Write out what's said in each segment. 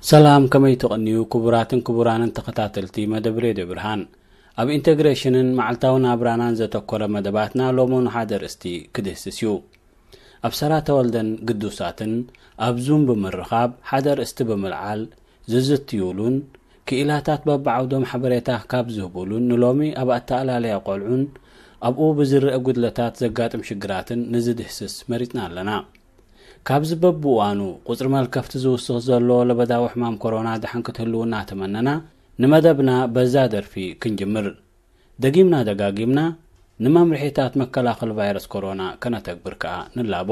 ሰላም፣ ከመይ ትቕንዩ ክቡራትን ክቡራንን ተኸታተልቲ መደብ ሬድዮ ብርሃን። ኣብ ኢንተግሬሽንን መዓልታዊ ናብራናን ዘተኮረ መደባትና ሎሚ ንሓደ ርእስቲ ክድህስስ እዩ። ኣብ ሰራ ተወልደን ግዱሳትን ኣብ ዙም ብምርኻብ ሓደ ርእስቲ ብምልዓል ዝዝትዩሉን ክኢላታት በብዓውዶም ሓበሬታ ካብ ዝህቡሉን ንሎሚ ኣብ ኣተኣላለያ ቆልዑን ኣብኡ ብዝረአ ጉድለታት ዘጋጥም ሽግራትን ንዝድህስስ መሪጽና ኣለና። ካብዚ በብእዋኑ ቁጽሪ መልከፍቲ ዝውስኽ ዘሎ ለበዳዊ ሕማም ኮሮና ደሓን ክትህልው እናተመነና፣ ንመደብና በዛ ደርፊ ክንጅምር። ደጊምና ደጋጊምና ንመምርሒታት መከላኸሊ ቫይረስ ኮሮና ከነተግብር ከኣ ንላቦ።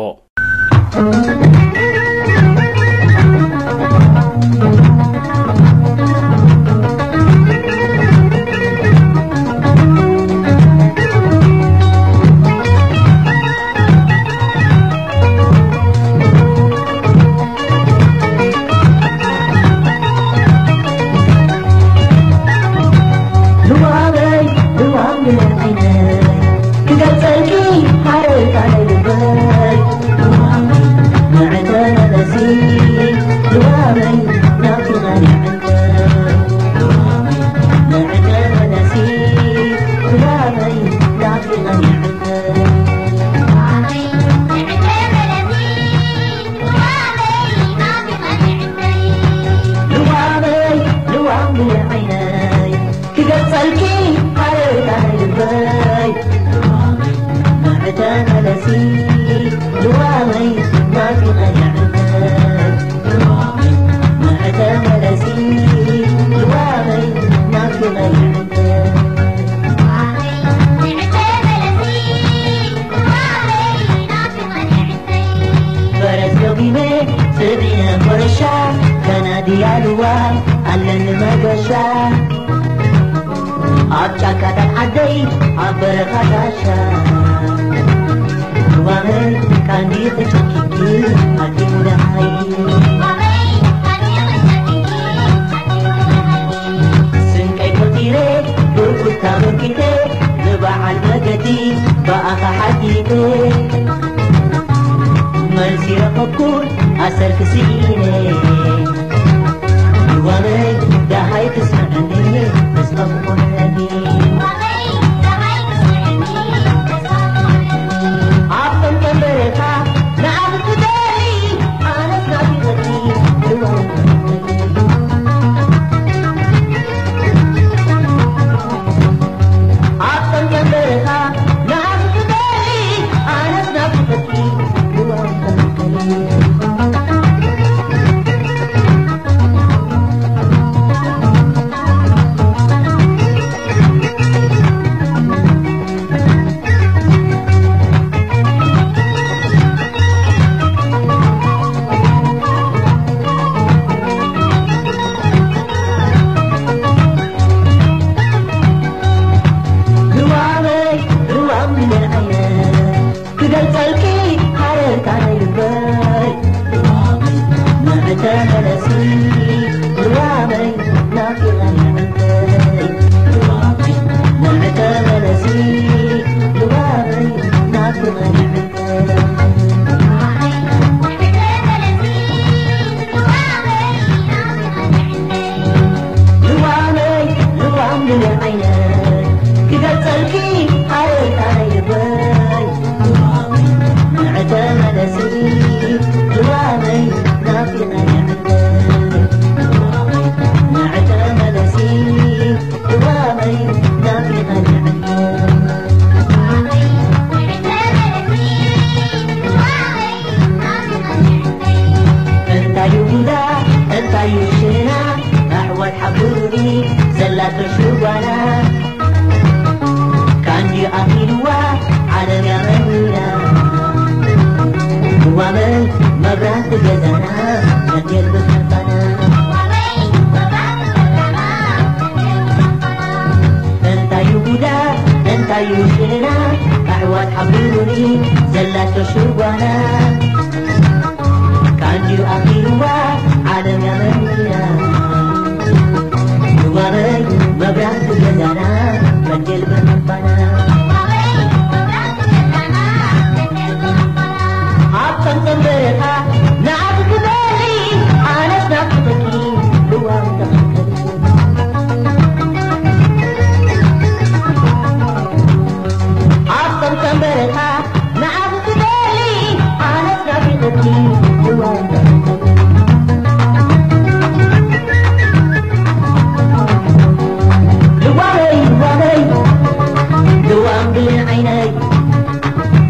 ብሌን ዓይነይ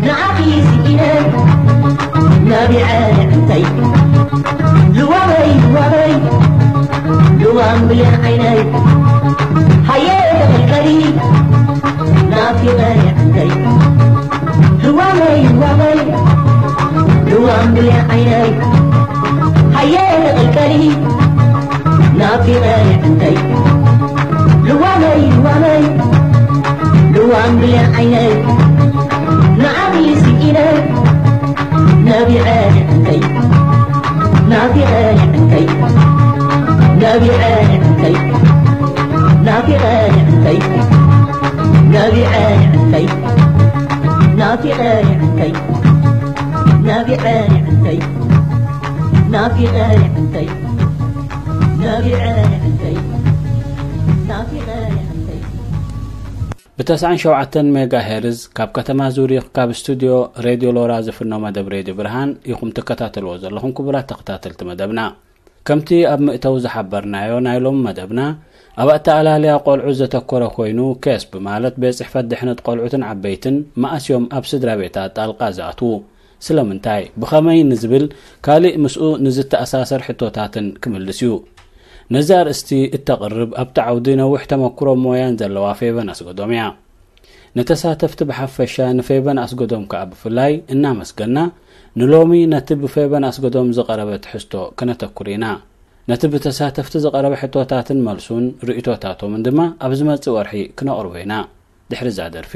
ንዓኺ ስኢነ ነቢዐ ኣዕንተይ ልዋመይ ልዋመይ ልዋም ብሌን ዓይነይ ሃየ ተቐልቀሊ ናፊቐ ኣዕንተይ ልዋመይ ልዋመይ ልዋም ብሌን ዓይነይ ሃየ ተቐልቀሊ ናፊቐ ኣዕንተይ ልዋመይ ልዋመይ ልዋም ብሌን ዓይነይ ንዓኺ ስኢነ ነቢዐ ኣዕንተይ ናፊቐ ኣዕንተይ ነቢዐ ኣዕንተይ ናፊቐ ኣዕንተይ ነቢዐ ኣዕንተይ ናፊቐ ኣዕንተይ ነቢዐ ኣዕንተይ ናፊቐ ኣዕንተይ ነቢዐ ኣዕንተይ ናፊቐ ኣዕንተይ ብተስዓን ሸውዓተን ሜጋ ሄርዝ ካብ ከተማ ዙሪኽ ካብ ስቱድዮ ሬድዮ ሎራ ዝፍኖ መደብ ሬድዮ ብርሃን ኢኹም ትከታተልዎ ዘለኹም ክቡራት ተኸታተልቲ መደብና። ከምቲ ኣብ ምእተው ዝሓበርናዮ ናይ ሎም መደብና ኣብ ኣተኣላልያ ቆልዑ ዘተኮረ ኮይኑ ኬስፕ ማለት ቤት ጽሕፈት ድሕነት ቆልዑትን ዓበይትን መኣስዮም ኣብ ስድራ ቤታት ጣልቃ ዝኣትዉ ስለምንታይ ብኸመይ ንዝብል ካልእ ምስኡ ንዝተኣሳሰር ሕቶታትን ክምልስ እዩ። ነዚ ኣርእስቲ እተቕርብ ኣብቲ ዓውዲ ነዊሕ ተመክሮ ሞያን ዘለዋ ፌቨን ኣስገዶም እያ። ንተሳተፍቲ ብሓፈሻ ንፌቨን ኣስገዶም ከኣ ብፍላይ እናመስገና ንሎሚ ነቲ ብፌቨን ኣስገዶም ዝቐረበ ትሕዝቶ ከነተኩር ኢና። ነቲ ብተሳተፍቲ ዝቐረበ ሕቶታትን መልሱን ርእይቶታቶምን ድማ ኣብ ዝመጽእ ወርሒ ክነቕርቦ ኢና። ድሕሪ እዛ ደርፊ።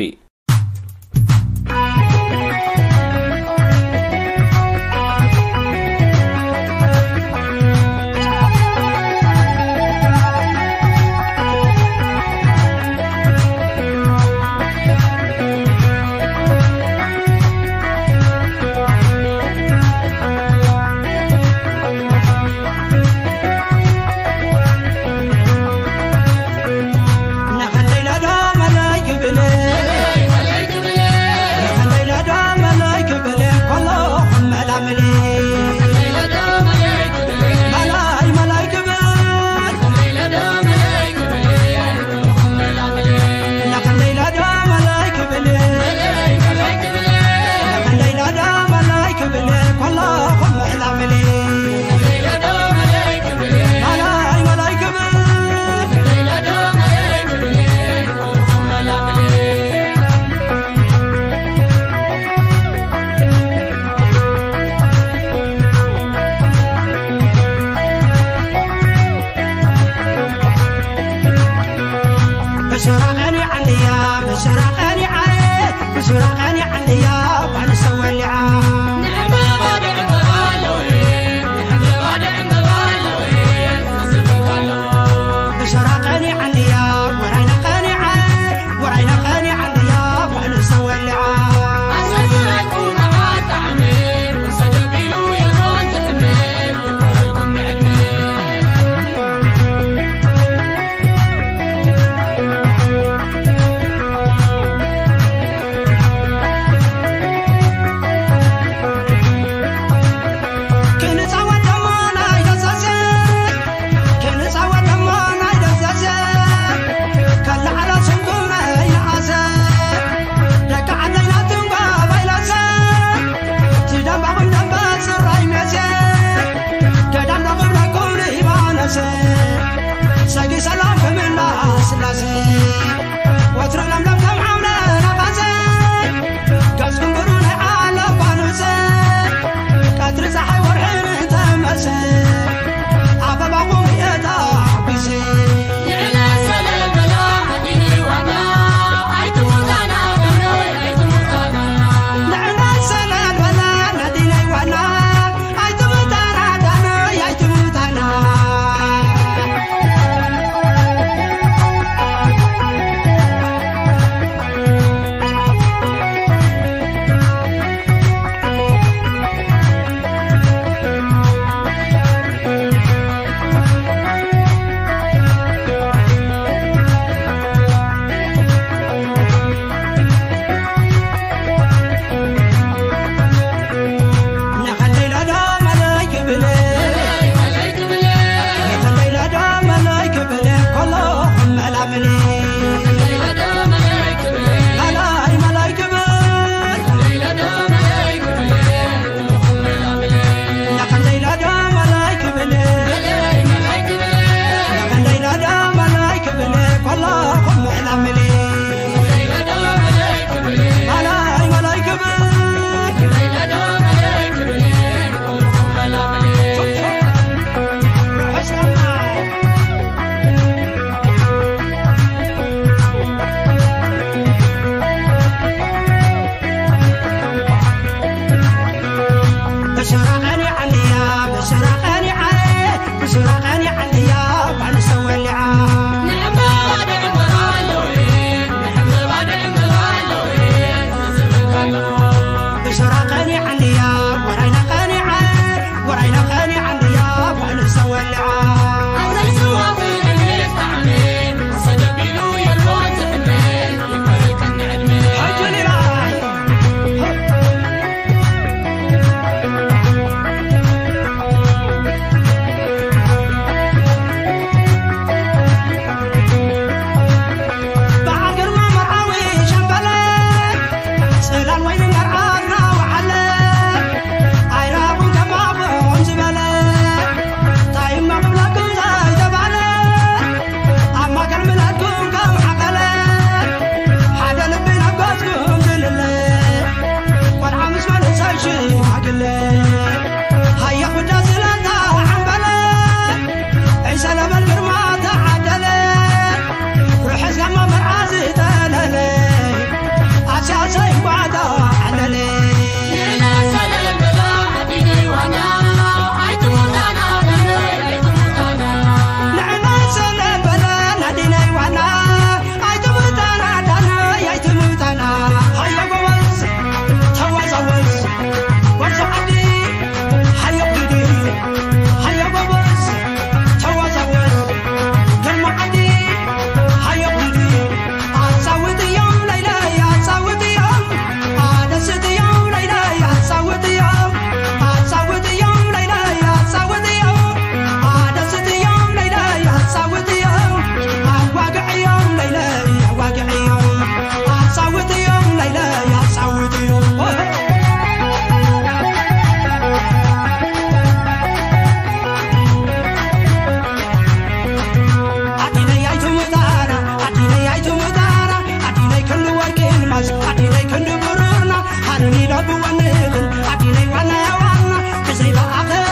ብወንኽን ኣዲነይ ዋና ዋና ብዘይ ብኣኸን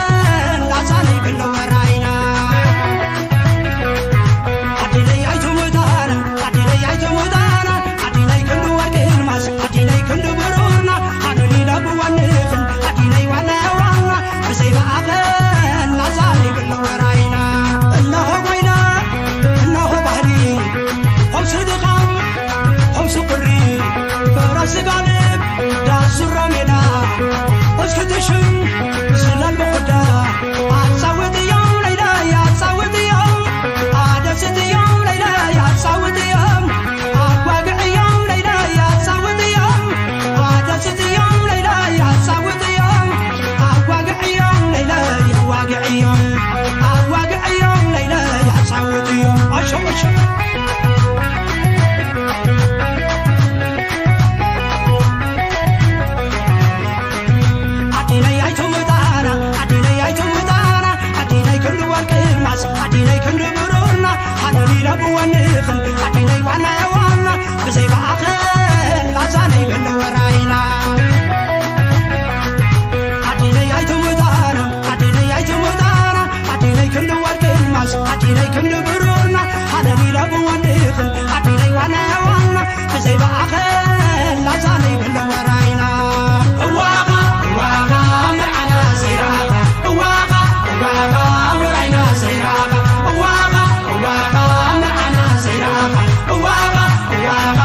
ላዛነይ ክንወራይና ኣዲነይ ኣይትሙታና ኣዲነይ ኣይትሙታና ኣዲነይ ክንዲ ወርቂ ማስ ኣዲነይ ክንዲ ብሩርና ኣነኒ ለብወንኽን ኣዲነይ ዋና ዋና ብዘይ ብኣኸን ላዛነይ ክንወራይና እነሆ ጓይላ እነሆ ባህሊ ሆምስ ድኻም ሆምስ ቁሪ በራስ ጋልብ ዳሱሮ ሜዳ እስክትሽም ስለል ብኹዳ ኣጻውት እዮም ለይለይ ኣጻውት እዮም ኣደስት እዮም ለይለይ ኣጻውት እዮም ኣጓግዕ እዮም ለይለይ ኣጻውት እዮም ኣደስት እዮም ለይለይ ኣጻውት እዮም ኣጓግዕ እዮም ለይለይ ኣዋግዕ እዮም ኣዋግዕ እዮም ለይለይ ኣጻውት እዮም ኣሸ ኣሸ ኣዲነይ ኣይትውጣና ኣዲነይ ኣይትውጣና ኣዲነይ ክንዲ ወርቂ ማስ ኣዲነይ ክንዲ ብሩርና ሓደን ኢለ ብወንኽን ኣዲነይ ዋና ዋና ብዘይ ብኣኸን ላዛነይ ክንወራይና ኣዲነይ ኣይትውጣና ኣዲነይ ኣይትውጣና ኣዲነይ ክንዲ ወርቂ ማስ ኣዲነይ ክንዲ ብሩርና ሓደን ኢለ ብወንኽን ኣዲነይ ዋና ዋና ብዘይ ብኣኸን ላዛነይ ክንወራይና እዋኻ እዋኻ መርዓና ዘይራኻ እዋኻ እዋኻ ወራይና ዘይራኻ እዋኻ እዋኻ መርዓና ዘይራኻ እዋኻ እዋኻ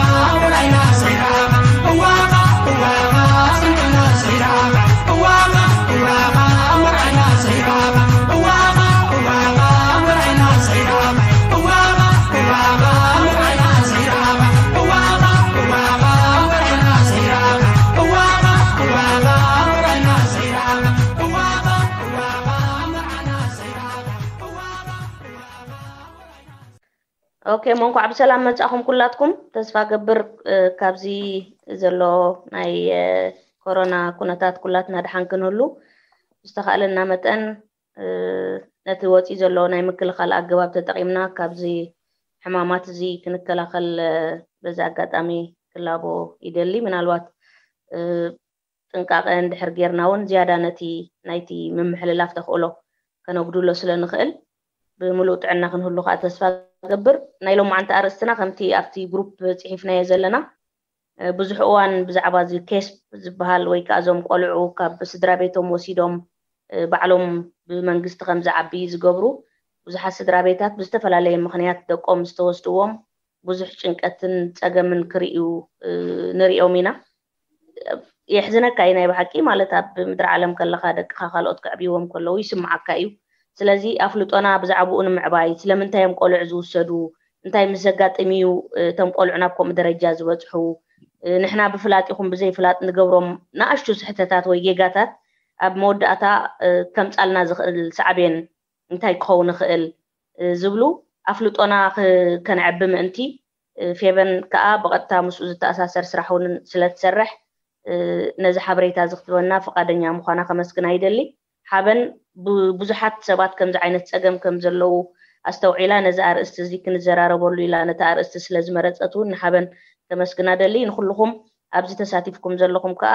ወራይና ዘይራኻ እዋኻ እዋኻ መርዓና ዘይራኻ እዋኻ እዋኻ መርዓና ዘይራኻ እዋኻ እዋኻ መርዓና ዘይራኻ እዋኻ እዋኻ መርዓና ዘይራኻ እዋኻ እዋኻ መርዓና ዘይራኻ እዋኻ እዋኻ መርዓና ዘይራኻ እዋኻ እዋኻ መርዓና ዘይራኻ እዋኻ እዋኻ መርዓና ኦኬ፣ እሞ እንኳዕ ብሰላም መጻእኹም ኩላትኩም። ተስፋ ገብር እ፣ ካብዚ ዘሎ ናይ እ፣ ኮሮና ኩነታት ኩላትና ድሓን ክንህሉ ብዝተኻእለና መጠን እ፣ ነቲ ወፂ ዘሎ ናይ ምክልኻል ኣገባብ ተጠቒምና ካብዚ ሕማማት እዚ ክንከላኸል እ፣ በዚ ኣጋጣሚ ክላቦ ይደሊ። ምናልባት እ፣ ጥንቃቐ እንድሕር ጌርና እውን ዝያዳ ነቲ ናይቲ ምምሕልላፍ ተኽእሎ ከነጉድሎ ስለ ንኽእል ብምሉእ ጥዕና ክንህሉ ከዓ ተስፋ ገብር። ናይ ሎማዓንቲ ኣርእስትና ከምቲ ኣብቲ ግሩፕ ፅሒፍናዮ ዘለና እ፣ ብዙሕ እዋን ብዛዕባ እዚ ኬስፕ ዝበሃል ወይ ከዓ እዞም ቆልዑ ካብ ስድራ ቤቶም ወሲዶም እ፣ ባዕሎም ብመንግስቲ ከም ዝዓቢ ዝገብሩ ብዙሓት ስድራ ቤታት ብዝተፈላለየ ምኽንያት ደቆም ዝተወስድዎም ብዙሕ ጭንቀትን ፀገምን ክርእዩ እ፣ ንሪኦም ኢና። የሕዝነካ እዩ ናይ ብሓቂ ማለት ኣብ ምድሪ ዓለም ከለኻ ደቅኻ ካልኦት ከዕብይዎም ከለዉ ይስምዓካ እዩ። ስለዚ ኣፍልጦና ብዛዕባኡ ንምዕባይ ስለምንታይ እዮም ቆልዑ ዝውሰዱ እንታይ ምስ ዘጋጥም እዩ እቶም ቆልዑ ናብ ከምኡ ደረጃ ዝበፅሑ ንሕና ብፍላጥ ይኹን ብዘይፍላጥ ንገብሮም ንኣሽቱ ስሕተታት ወይ ጌጋታት ኣብ መወዳእታ ከምፃልና ዝኽእል ሳዕቤን እንታይ ክኸውን ይኽእል ዝብሉ ኣፍልጦና ከነዕቢ ምእንቲ ፌበን ከዓ ብቐጥታ ምስኡ ዝተኣሳሰር ስራሕ እውን ስለትሰርሕ ነዚ ሓበሬታ ዝክትበና ፍቓደኛ ምዃና ከመስግና ይደሊ። ሓበን ብዙሓት ሰባት ከምዚ ዓይነት ፀገም ከም ዘለዉ ኣስተውዒላ ነዚ ኣርእስቲ እዚ ክንዘራረበሉ ኢላ ነቲ ኣርእስቲ ስለ ዝመረፀት እውን ንሓበን ከመስግና ደሊ። ንኩልኹም ኣብዚ ተሳቲፍኩም ዘለኹም ከዓ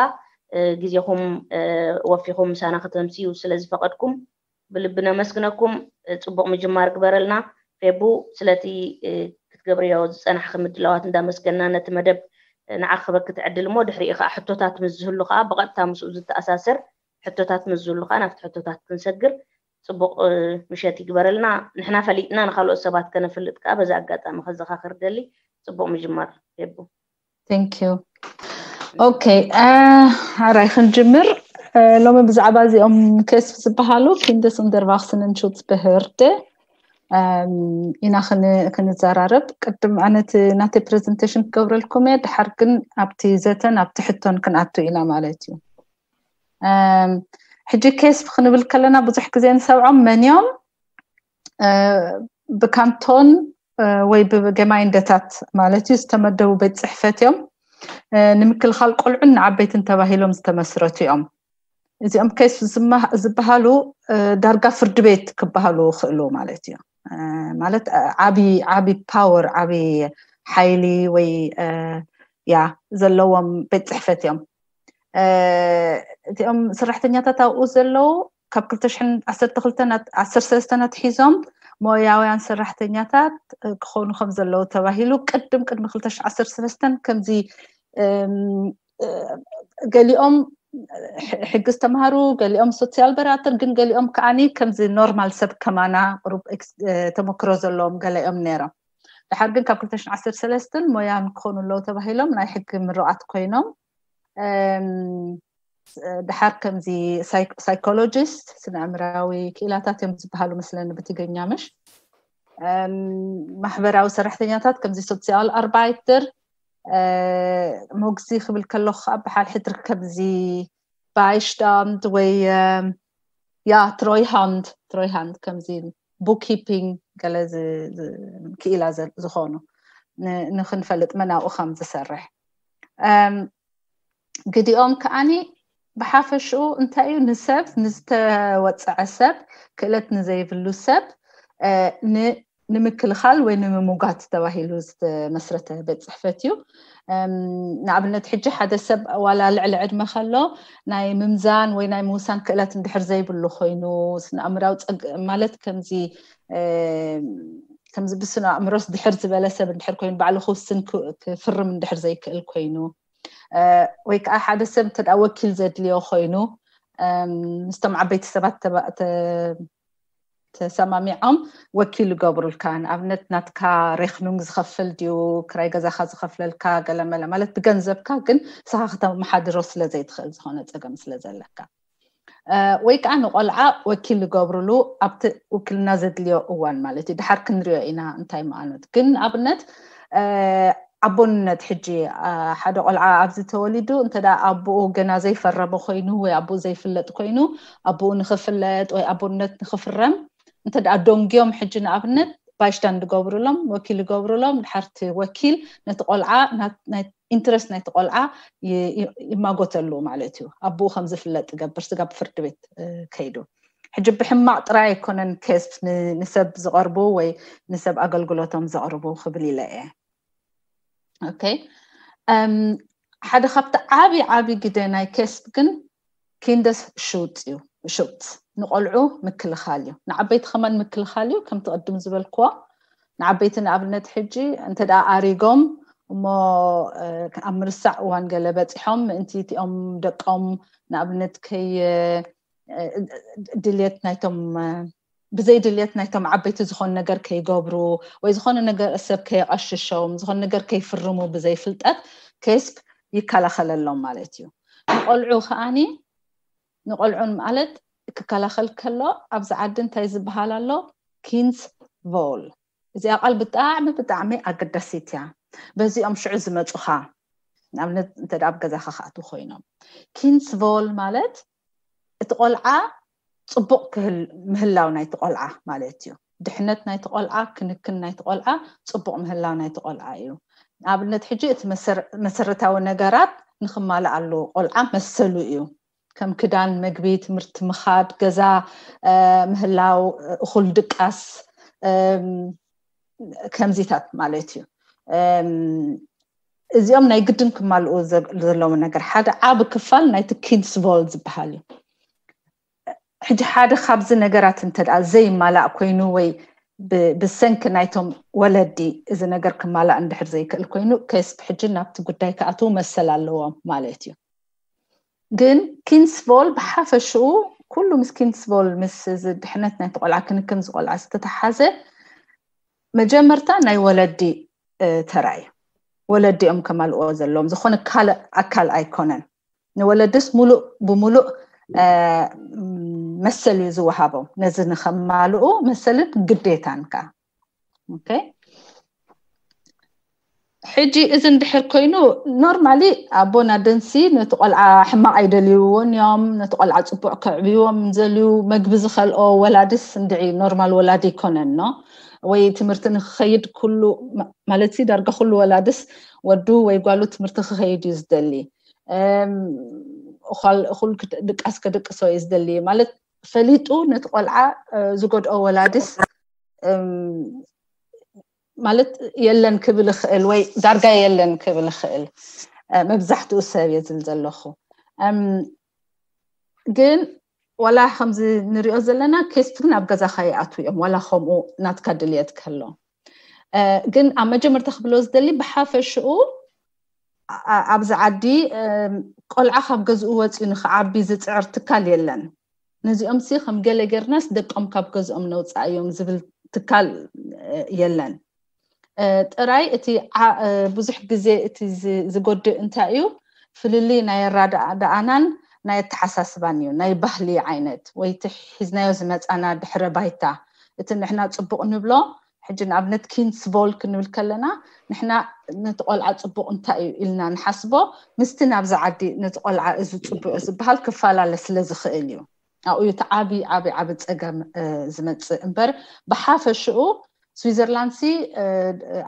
ግዜኹም ወፊኹም ምሳና ከተምስዩ ስለ ዝፈቐድኩም ብልቢ ነመስግነኩም። ፅቡቕ ምጅማር ግበረልና ፌቡ። ስለቲ ክትገብርዮ ዝፀናሕኺ ምድላዋት እንዳመስገና ነቲ መደብ ንዓኺ ክበኪ ትዕድል እሞ ድሕሪኡ ከዓ ሕቶታት ምስ ዝህሉ ከዓ ብቐጥታ ምስኡ ዝተኣሳሰር ሕቶታት ምስ ዝህሉ ከዓ ናብቲ ሕቶታት ክንሰግር። ፅቡቕ ምሸት ይግበረልና። ንሕና ፈሊጥና ንካልኦት ሰባት ከነፍልጥ ከዓ በዚ ኣጋጣሚ ከዘኻኽር ደሊ። ፅቡቅ ምጅማር ፌቡ። Thank you. Okay. ኣራይ ክንጅምር። ሎሚ ብዛዕባ እዚኦም ኬስፕ ዝበሃሉ Kindesunterwachsenenschutz Behörde ኢና ክንዘራረብ። ቅድም ኣነቲ ናተይ ፕሬዘንቴሽን ክገብረልኩም እየ። ድሓር ግን ኣብቲ ዘተን ኣብቲ ሕቶን ክንኣቱ ኢና ማለት እዩ። ሕጂ ኬስፕ ክንብል ከለና ብዙሕ ግዜ ንሰምዖም መን እዮም? ብካንቶን ወይ ብገማይንደታት ማለት እዩ ዝተመደቡ ቤት ፅሕፈት እዮም። ንምክልኻል ቆልዑን ንዓበይትን ተባሂሎም ዝተመስረቱ እዮም። እዚኦም ኬስፕ ዝበሃሉ ዳርጋ ፍርዲ ቤት ክበሃሉ ይኽእሉ ማለት እዩ። ማለት ዓቢ ዓቢ ፓወር ዓቢ ሓይሊ ወይ ያ ዘለዎም ቤት ፅሕፈት እዮም። እቲኦም ሰራሕተኛታት ኣብኡ ዘለዉ ካብ ክልተ ሽሕን ዓሰርተ ክልተን ዓሰርተ ሰለስተን ኣትሒዞም ሞያውያን ሰራሕተኛታት ክኾኑ ከም ዘለዉ ተባሂሉ። ቅድም ቅድሚ ክልተ ሽሕን ዓሰርተ ሰለስተን ከምዚ ገሊኦም ሕጊ ዝተምሃሩ፣ ገሊኦም ሶሲያል በራተር፣ ግን ገሊኦም ከዓኒ ከምዚ ኖርማል ሰብ ከማና ቁሩብ ተመክሮ ዘለዎም ገሊኦም ነይሮም። ድሓር ግን ካብ ክልተ ሽሕን ዓሰርተ ሰለስተን ሞያን ክኾኑ ኣለዉ ተባሂሎም ናይ ሕጊ ምሩቓት ኮይኖም። ድሓር ከምዚ ሳይኮሎጂስት፣ ስነ ኣእምራዊ ክኢላታት እዮም ዝበሃሉ መስለኒ ብትግርኛ፣ ምሽ? ማሕበራዊ ሰራሕተኛታት ከምዚ ሶሲያል ኣርባይተር፣ መጉዚ ክብል ከለኹ ከዓ ብሓድሕድ ከምዚ ባይሽታንድ ወይ ያ ትሮይሃንድ፣ ትሮይሃንድ ከምዚ ቡክኪፒንግ ገለ ክኢላ ዝኾኑ ንክንፈልጥ መናብኡ ከም ዝሰርሕ። ግዲኦም ከዓኒ ብሓፈሽኡ እንታይ እዩ፣ ንሰብ፣ ንዝተወፀዐ ሰብ፣ ክእለት ንዘይብሉ ሰብ ንምክልኻል ወይ ንምሙጋት ተባሂሉ ዝተመስረተ ቤት ፅሕፈት እዩ። ንኣብነት ሕጂ ሓደ ሰብ ዋላ ልዕሊ ዕድመ ከሎ ናይ ምምዛን ወይ ናይ ምውሳን ክእለት እንድሕር ዘይብሉ ኮይኑ፣ ስነኣእምራዊ ፀግ ማለት ከምዚ ከምዚ ብስነ ኣእምሮስ ድሕር ዝበለ ሰብ እንድሕር ኮይኑ፣ ባዕሉ ክውስን ክፍርም እንድሕር ዘይክእል ኮይኑ፣ ወይ ከዓ ሓደ ሰብ እንተ ወኪል ዘድልዮ ኮይኑ፣ ምስቶም ዓበይቲ ሰባት ተሰማሚዖም ወኪል ይገብሩልካ። ንኣብነት ናትካ ሬክኑንግ ዝኸፍል ድዩ፣ ክራይ ገዛኻ ዝኸፍለልካ፣ ገለመለ ማለት ብገንዘብካ ግን ንስኻ ከተመሓድሮ ስለ ዘይትኽእል፣ ዝኾነ ፀገም ስለ ዘለካ። ወይ ከዓ ንቆልዓ ወኪል ዝገብሩሉ ኣብቲ ውክልና ዘድልዮ እዋን ማለት እዩ። ድሓር ክንሪኦ ኢና እንታይ ምኣኖት። ግን ንኣብነት ኣቦነት ሕጂ ሓደ ቆልዓ ኣብዚ ተወሊዱ እንተ ኣቦኡ ገና ዘይፈረመ ኮይኑ ወይ ኣቦኡ ዘይፍለጥ ኮይኑ ኣቦኡ ንክፍለጥ ወይ ኣቦነት ንክፍረም እንተ ደንግዮም ሕጂ ንኣብነት ባይሽታንድ ዝገብሩሎም ወኪል ዝገብሩሎም ድሓርቲ ወኪል ነቲ ቆልዓ ኢንትረስት ናይቲ ቆልዓ ይማጎተሉ ማለት እዩ። ኣቦኡ ከም ዝፍለጥ ይገብር ስጋብ ፍርዲ ቤት ከይዱ። ሕጂ ብሕማቕ ጥራይ ኣይኮነን ኬስፕ ንሰብ ዝቐርቡ ወይ ንሰብ ኣገልግሎቶም ዘቕርቡ ክብል ኢለ እየ። ኦኬ፣ ሓደ ካብቲ ዓቢ ዓቢ ግደ ናይ ኬስፕ ግን ኪንደስ ሹት እዩ። ሹት ንቆልዑ ምክልኻል እዩ፣ ንዓበይቲ ከማን ምክልኻል እዩ። ከምቲ ቅድም ዝበልክዎ ንዓበይቲ ንኣብነት ሕጂ እንተ ደኣ ኣሪጎም እሞ ኣብ ምርሳዕ እዋን ገለ በፂሖም ምእንቲ እቲኦም ደቆም ንኣብነት ከይ ድልየት ናይቶም ብዘይ ድልየት ናይቶም ዓበይቲ ዝኾነ ነገር ከይገብሩ ወይ ዝኾነ ነገር ሰብ ከየቐሽሾም ዝኾነ ነገር ከይፍርሙ ብዘይ ፍልጠት ኬስፕ ይከላኸለሎም ማለት እዩ። ንቆልዑ ከዓኒ ንቆልዑን ማለት ክከላኸል ከሎ ኣብዚ ዓዲ እንታይ ዝበሃል ኣሎ? ኪንስ ቮል። እዚኣ ቃል ብጣዕሚ ብጣዕሚ ኣገዳሲት እያ። በዚኦም ሽዑ ዝመፁኻ ንኣብነት እንተ ኣብ ገዛኻ ክኣትዉ ኮይኖም ኪንስ ቮል ማለት እቲ ቆልዓ ፅቡቕ ምህላው ናይቲ ቆልዓ ማለት እዩ። ድሕነት ናይቲ ቆልዓ፣ ክንክን ናይቲ ቆልዓ፣ ፅቡቕ ምህላው ናይቲ ቆልዓ እዩ። ንኣብነት ሕጂ እቲ መሰረታዊ ነገራት ንክማልኣሉ ቆልዓ መሰሉ እዩ። ከም ክዳን፣ መግቢ፣ ትምህርቲ ምኻድ፣ ገዛ ምህላው፣ እኹል ድቃስ፣ ከምዚታት ማለት እዩ። እዚኦም ናይ ግድን ክማልኡ ዘለዎም ነገር ሓደ ዓቢ ክፋል ናይቲ ኪንስ ቮል ዝበሃል እዩ። ሕጂ ሓደ ካብዚ ነገራት እንተ ደኣ ዘይማላእ ኮይኑ ወይ ብሰንኪ ናይቶም ወለዲ እዚ ነገር ክማላእ እንድሕር ዘይክእል ኮይኑ ኬስፕ ሕጂ ናብቲ ጉዳይ ክኣትዉ መሰል ኣለዎም ማለት እዩ። ግን ኪንስ ቮል ብሓፈሽኡ ኩሉ ምስ ኪንስ ቮል ምስ እዚ ድሕነት ናይቲ ቆልዓ ክንክን ዝቆልዓ ዝተተሓዘ መጀመርታ ናይ ወለዲ ተራ እዩ። ወለዲ እዮም ከማልእዎ ዘለዎም፣ ዝኾነ ካልእ ኣካል ኣይኮነን። ንወለድስ ሙሉእ ብሙሉእ መሰል እዩ ዝወሃቦም ነዚ ንኸማልኡ መሰልን ግዴታን ከ። ኦኬ፣ ሕጂ እዚ እንድሕር ኮይኑ ኖርማሊ ኣቦና ደንሲ ነቲ ቆልዓ ሕማቕ ኣይደልይዎን እዮም። ነቲ ቆልዓ ፅቡዕ ከዕብይዎም ዝደልዩ መግቢ ዝኸልኦ ወላድስ እንድዒ ኖርማል ወላዲ ኣይኮነን ኖ ወይ ትምህርቲ ንክኸይድ ኩሉ ማለት ዳርጋ ኩሉ ወላድስ ወዱ ወይ ጓሉ ትምህርቲ ክኸይድ እዩ ዝደሊ። እኹል ድቃስ ከድቅሶ እዩ ዝደሊ ማለት ፈሊጡ ነቲ ቆልዓ ዝጎድኦ ወላድስ ማለት የለን ክብል ይኽእል ወይ ዳርጋ የለን ክብል ይኽእል። መብዛሕትኡ ሰብ እየ ዝብል ዘለኹ። ግን ዋላ ከምዚ ንሪኦ ዘለና ኬስት ግን ኣብ ገዛኻ ይኣትዉ እዮም፣ ዋላ ከምኡ ናትካ ድልየት ከሎ። ግን ኣብ መጀመርታ ክብሎ ዝደሊ፣ ብሓፈሽኡ ኣብዚ ዓዲ ቆልዓ ካብ ገዝኡ ወፂኡ ንክዓቢ ዝፅዕር ትካል የለን። ነዚኦም ሲ ከም ገለ ጌርናስ ደቆም ካብ ገዝኦም ነውፃእዮም ዝብል ትካል የለን። ጥራይ እቲ ብዙሕ ግዜ እቲ ዝጎድእ እንታይ እዩ፣ ፍልልይ ናይ ኣረዳድኣናን ናይ ኣተሓሳስባን እዩ። ናይ ባህሊ ዓይነት ወይ እቲ ሒዝናዮ ዝመፃና ድሕረ ባይታ፣ እቲ ንሕና ፅቡቕ ንብሎ፣ ሕጂ ንኣብነት ኪንስ ቮል ክንብል ከለና ንሕና ነቲ ቆልዓ ፅቡቕ እንታይ እዩ ኢልና ንሓስቦ ምስቲ ናብዚ ዓዲ ነቲ ቆልዓ እዚ ፅቡቕ ዝበሃል ክፈላለ ስለ ዝኽእል እዩ። ኣብኡ እዩ እቲ ዓቢ ዓቢ ዓቢ ፀገም ዝመፅእ እምበር፣ ብሓፈሽኡ ስዊዘርላንድ ሲ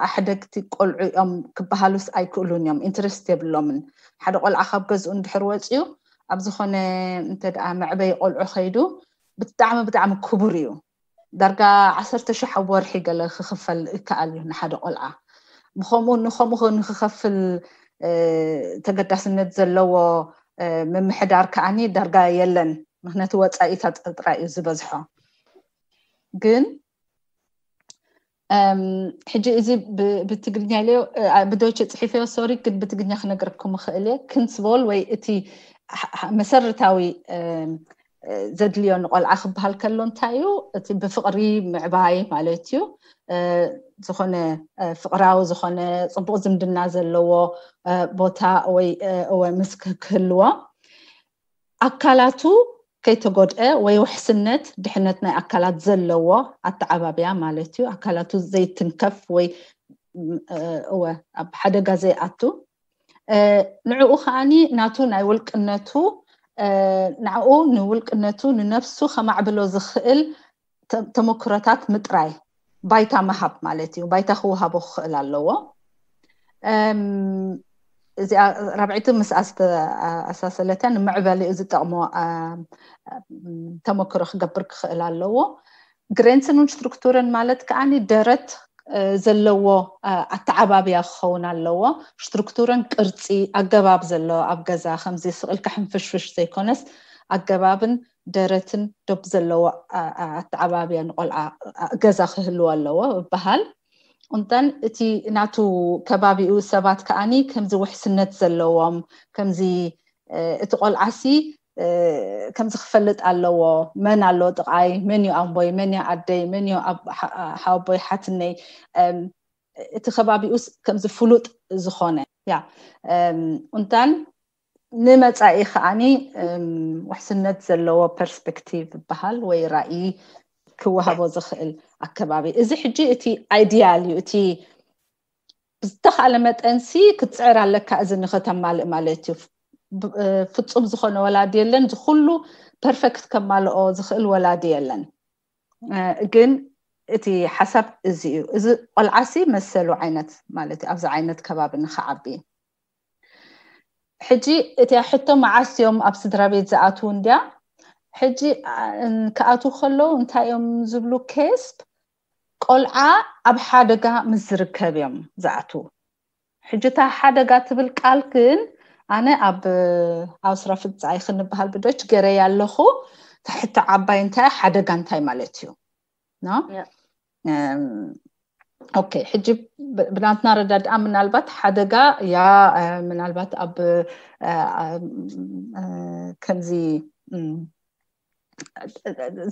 ኣሕደግቲ ቆልዑ እዮም ክበሃሉስ ኣይክእሉን እዮም፣ ኢንትረስት የብሎምን። ሓደ ቆልዓ ካብ ገዝኡ እንድሕር ወፂኡ ኣብ ዝኾነ እንተ ደኣ መዕበይ ቆልዑ ከይዱ ብጣዕሚ ብጣዕሚ ክቡር እዩ። ዳርጋ ዓሰርተ ሽሕ ኣብ ወርሒ ገለ ክኽፈል ይከኣል እዩ ንሓደ ቆልዓ። ብኸምኡ ንኸምኡ ንክኸፍል ተገዳስነት ዘለዎ ምምሕዳር ከዓኒ ዳርጋ የለን። ምክንያቱ ወፃኢታት ጥራይ እዩ ዝበዝሖ። ግን ሕጂ እዚ ብትግርኛ ኢለዮ፣ ብዶይቸ ፅሒፈዮ፣ ሶሪ፣ ግን ብትግርኛ ክነግረኩም እኽእል እየ። ክንስቮል ወይ እቲ መሰረታዊ ዘድልዮ ንቆልዓ ክበሃል ከሎ እንታይ እዩ? እቲ ብፍቕሪ ምዕባይ ማለት እዩ። ዝኾነ ፍቕራዊ ዝኾነ ፅቡቕ ዝምድና ዘለዎ ቦታ ወይ እወ ምስ ክህልዎ፣ ኣካላቱ ከይተጎድአ ወይ ውሕስነት ድሕነት ናይ ኣካላት ዘለዎ ኣተዓባብያ ማለት እዩ። ኣካላቱ ዘይትንከፍ ወይ እወ ኣብ ሓደጋ ዘይኣቱ፣ ንዕኡ ከዓኒ ናቱ ናይ ውልቅነቱ፣ ንዕኡ ንውልቅነቱ ንነፍሱ ከማዕብሎ ዝኽእል ተመክሮታት ምጥራይ፣ ባይታ ምሃብ ማለት እዩ። ባይታ ክወሃቦ ክኽእል ኣለዎ። እዚኣ ራብዒቲ ምስኣ ዝተኣሳሰለተ ንመዕበሊኡ ዝጠቕሞ ተመክሮ ክገብር ክኽእል ኣለዎ። ግሬንስን ስትሩክቱርን ማለት ከዓኒ ደረት ዘለዎ ኣተዓባብያ ክኸውን ኣለዎ። ስትሩክቱርን ቅርፂ ኣገባብ ዘለዎ ኣብ ገዛ ከምዚ ስቕልካ ሕንፍሽፍሽ ዘይኮነስ ኣገባብን ደረትን ዶብ ዘለዎ ኣተዓባብያ ንቆልዓ ገዛ ክህልዎ ኣለዎ ይበሃል። እንተን እቲ ናቱ ከባቢኡ ሰባት ከዓኒ ከምዚ ውሕስነት ዘለዎም፣ ከምዚ እቲ ቆልዓሲ ከምዚ ክፈልጥ ኣለዎ፣ መን ኣሎ ጥቓይ፣ መን እዩ ኣቦይ፣ መን እዩ ኣደይ፣ መን እዩ ሓወቦይ ሓትነይ፣ እቲ ከባቢኡስ ከምዚ ፍሉጥ ዝኾነ ያ እንታን ንመጻኢ ከዓኒ ውሕስነት ዘለዎ ፐርስፔክቲቭ ይበሃል ወይ ራእይ ክወሃቦ ዝኽእል ኣከባቢ። እዚ ሕጂ እቲ ኣይዲያል እዩ፣ እቲ ብዝተኻለ መጠንሲ ክትፅዕር ኣለካ እዚ ንኸተማልእ ማለት እዩ። ፍፁም ዝኾነ ወላዲ የለን፣ ዝኩሉ ፐርፌክት ከማልኦ ዝኽእል ወላዲ የለን። ግን እቲ ሓሳብ እዚ እዩ። እዚ ቆልዓሲ መሰሉ ዓይነት ማለት ኣብዚ ዓይነት ከባቢ ንኽዓቢ። ሕጂ እቲ ሕቶ መዓስ እዮም ኣብ ስድራ ቤት ዝኣትዉ እንድያ? ሕጂ ክኣትዉ ከለዉ እንታይ እዮም ዝብሉ? ኬስፕ ቆልዓ ኣብ ሓደጋ ምስ ዝርከብ እዮም ዝኣትዉ። ሕጂ እታ ሓደጋ ትብል ቃል ግን ኣነ ኣብ ኣውስራ ፍጻይ ክንበሃል ብዶች ገረይ ኣለኹ። እታ ሕቶ ዓባይ እንታይ ሓደጋ እንታይ ማለት እዩ? ኦኬ፣ ሕጂ ብናትና ረዳድኣ ምናልባት ሓደጋ ያ ምናልባት ኣብ ከምዚ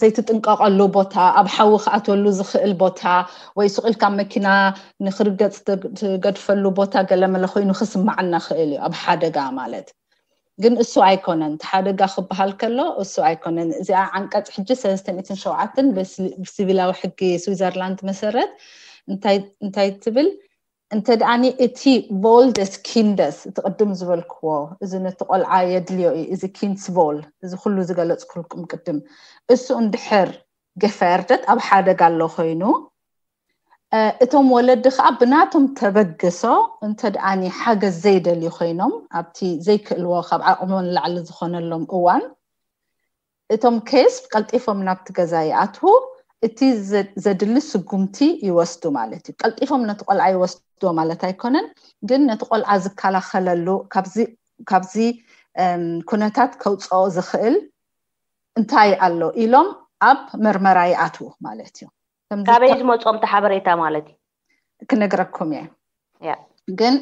ዘይትጥንቀቐሉ ቦታ፣ ኣብ ሓዊ ክኣተሉ ዝኽእል ቦታ ወይ ስቕ ኢልካ መኪና ንኽርገጽ ትገድፈሉ ቦታ ገለመለ ኮይኑ ክስማዓና ክእል እዩ ኣብ ሓደጋ ማለት። ግን እሱ ኣይኮነን እቲ ሓደጋ ክበሃል ከሎ እሱ ኣይኮነን። እዚኣ ዓንቀጽ ሕጂ ሰለስተ ሚእትን ሸውዓተን ብሲቪላዊ ሕጊ ስዊዘርላንድ መሰረት እንታይ ትብል? እንተ ደኣኒ እቲ ቮልደስ ኪንደስ እቲ ቅድም ዝበልክዎ እዚ ነቲ ቆልዓ የድልዮ እዩ፣ እዚ ኪንስ ቮል እዚ ኩሉ ዝገለጽኩልኩም ቅድም እሱ እንድሕር ገፈርደት ኣብ ሓደጋ ኣሎ ኮይኑ እቶም ወለዲ ከዓ ብናቶም ተበግሶ እንተ ደኣኒ ሓገዝ ዘይደልዩ ኮይኖም ኣብቲ ዘይክእልዎ ካብ ዓቕሞም ንላዕሊ ዝኾነሎም እዋን እቶም ኬስፕ ቀልጢፎም ናብቲ ገዛ ይኣትዉ፣ እቲ ዘድሊ ስጉምቲ ይወስዱ ማለት እዩ። ቀልጢፎም ነቲ ቆልዓ ይወስድዎ ማለት ኣይኮነን፣ ግን ነቲ ቆልዓ ዝከላኸለሉ ካብዚ ኩነታት ከውፅኦ ዝኽእል እንታይ ኣሎ ኢሎም ኣብ መርመራ ይኣትዉ ማለት እዩ። ካበይ ዝመፅኦም ሓበሬታ ማለት እዩ? ክነግረኩም እየ። ግን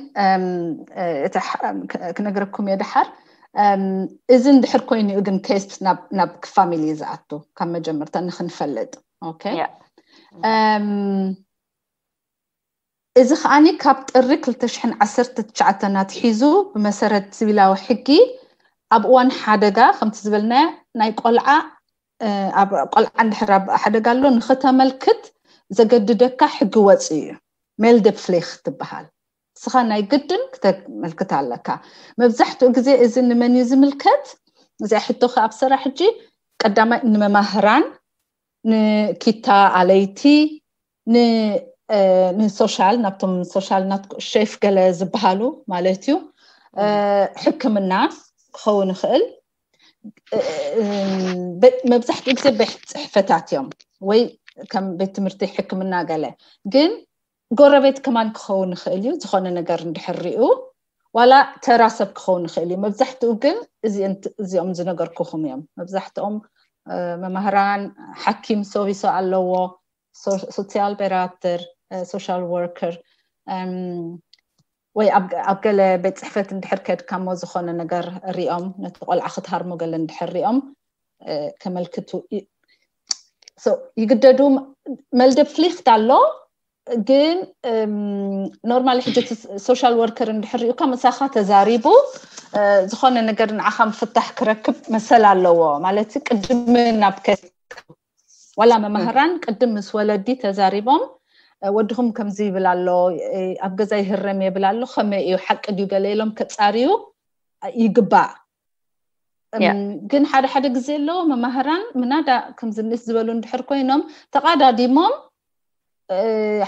ክነግረኩም እየ ድሓር። እዚ እንድሕር ኮይኑ እዩ ግን ኬስ ናብ ፋሚሊ ዝኣቱ ካብ መጀመርታ ንክንፈልጥ። ኦኬ። እዚ ከዓኒ ካብ ጥሪ ክልተ ሽሕን ዓሰርተ ትሽዓተን ኣትሒዙ ብመሰረት ሲቪላዊ ሕጊ ኣብ እዋን ሓደጋ ከምቲ ዝበልና ናይ ቆልዓ ኣብ ቆልዓ እንድሕር ኣብ ሓደጋ ኣሎ ንክተመልክት ዘገድደካ ሕጊ ወፂኡ እዩ። ሜልደፕፍሊክ ትበሃል። ንስኻ ናይ ግድን ክተመልክት ኣለካ። መብዛሕትኡ ግዜ እዚ ንመን እዩ ዝምልከት? እዚኣ ሕቶኸ ኣብ ስራሕ ሕጂ ቀዳማይ ንመማህራን፣ ንኪታ ኣለይቲ፣ ንሶሻል ናብቶም ሶሻል ናት ሼፍ ገለ ዝበሃሉ ማለት እዩ። ሕክምና ክኸውን ይኽእል። መብዛሕትኡ ግዜ ቤት ፅሕፈታት እዮም ወይ ከም ቤት ትምህርቲ ሕክምና ገለ። ግን ጎረቤት ከማን ክኸውን ይኽእል እዩ። ዝኾነ ነገር እንድሕር ሪኡ ዋላ ተራ ሰብ ክኸውን ይኽእል እዩ። መብዛሕትኡ ግን እዚኦም ዝነገርኩኹም እዮም። መብዛሕትኦም መማህራን፣ ሓኪም ሰዊሶ ኣለዎ፣ ሶሻል ቤራተር፣ ሶሻል ወርከር ወይ ኣብ ገለ ቤት ፅሕፈት እንድሕር ከድካሞ ዝኾነ ነገር ሪኦም ነቲ ቆልዓ ክትሃርሞ ገለ እንድሕር ሪኦም ከመልክቱ ይግደዱ። መልደብ ፍሊክት ኣሎ። ግን ኖርማሊ ሕጂ ሶሻል ወርከር እንድሕር ሪኡካ ምሳኻ ተዛሪቡ ዝኾነ ነገር ንዓኻ ምፍታሕ ክረክብ መሰል ኣለዎ ማለት ቅድሚ ናብ ከ ዋላ መማህራን ቅድም ምስ ወለዲ ተዛሪቦም ወድኹም ከምዚ ይብል ኣሎ፣ ኣብ ገዛ ይህረም የብል ኣሎ፣ ከመይ እዩ ሓቂ ድዩ ገለ ኢሎም ከፃርዩ ይግባእ። ግን ሓደ ሓደ ግዜ ኣለዎ መማህራን ምናዳ ከምዚ ንስ ዝበሉ እንድሕር ኮይኖም ተቓዳዲሞም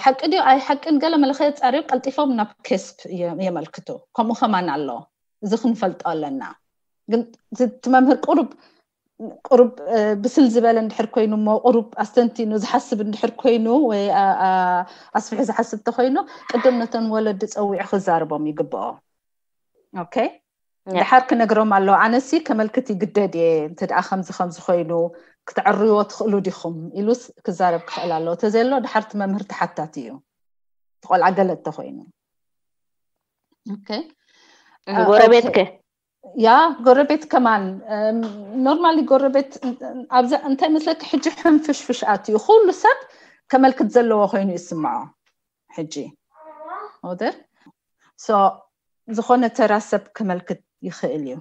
ሓቂ ድዩ ኣይ ሓቅን ገለ መለኸ የፃርዩ ቀልጢፎም ናብ ኬስፕ የመልክቱ። ከምኡ ከማን ኣሎ። እዚ ክንፈልጦ ኣለና። ግን እቲ መምህር ቁሩብ ቁሩብ ብስል ዝበለ እንድሕር ኮይኑ እሞ ቁሩብ ኣስተንቲኑ ዝሓስብ እንድሕር ኮይኑ ወይ ኣስፊሑ ዝሓስብ ተኮይኑ ቅድም ነተን ወለዲ ፀዊዑ ክዛርቦም ይግብኦ። ኦኬ። ድሓር ክነግሮም ኣለዎ። ኣነሲ ከመልክት ይግደድ እየ እንተ ደኣ ከምዚ ከምዚ ኮይኑ ክትዕርዎ ትኽእሉ ዲኹም ኢሉስ ክዛረብ ክኽእል ኣለዎ። ተዘሎ ድሓርቲ መምህር ተሓታት እዩ። ትቆልዓ ገለ ተኮይኑ። ኦኬ። ጎረቤትከ? ያ ጎረቤት ከማን ኖርማሊ ጎረቤት ኣብዚ እንታይ መስለክ ሕጂ ሕንፍሽፍሽ ኣትዩ ኩሉ ሰብ ከመልክት ዘለዎ ኮይኑ ይስምዖ። ሕጂ ኦደር ሶ ዝኾነ ተራ ሰብ ከመልክት ይኽእል እዩ።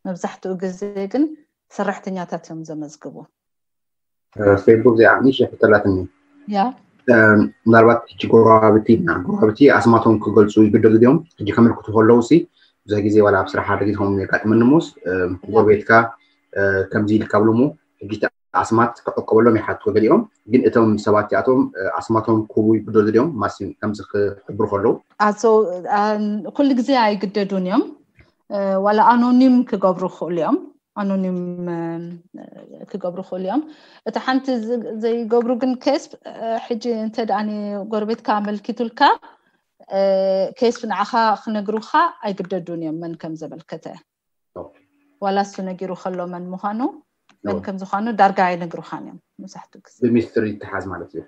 መብዛሕትኡ ግዜ ግን ሰራሕተኛታት እዮም ዘመዝግቡ። ፌቡ እዚኣ ንእሽተይ ሕቶ ኣላትኒ። ያ ምናልባት ሕጂ ጎረባብቲ እና ጎረባብቲ ኣስማቶም ክገልፁ ይግደዱ ድዮም? ሕጂ ከመልክቱ ከለዉ ሲ ብዙሕ ግዜ ዋላ ኣብ ስራሕ ሓደ ግዜ ከም የጋጥመኒ ሞስ ጎረቤትካ ከምዚ ኢልካ ብሎሞ ሕጂ ኣስማት ክዕቀበሎም ይሓቱ ገሊኦም። ግን እቶም ሰባት እዚኣቶም ኣስማቶም ክህቡ ይግደዱ ድዮም? ማሲ ከምዚ ክሕብሩ ከለዉ ኣቶ ኩሉ ግዜ ኣይግደዱን እዮም። ዋላ ኣኖኒም ክገብሩ ክኽእሉ እዮም። ኣኖኒም ክገብሩ ክኽእሉ እዮም። እቲ ሓንቲ ዘይገብሩ ግን ኬስ ሕጂ እንተ ደኣ ጎረቤትካ ኣመልኪቱልካ ኬስ ንዓኻ ክነግሩኻ ኣይግደዱን እዮም መን ከም ዘመልከተ። ዋላ እሱ ነጊሩ ከሎ መን ምዃኑ መን ከም ዝኾኑ ዳርጋ ኣይነግሩኻን እዮም መብዛሕትኡ ግዜ። ብሚስጥር ይተሓዝ ማለት እዩ።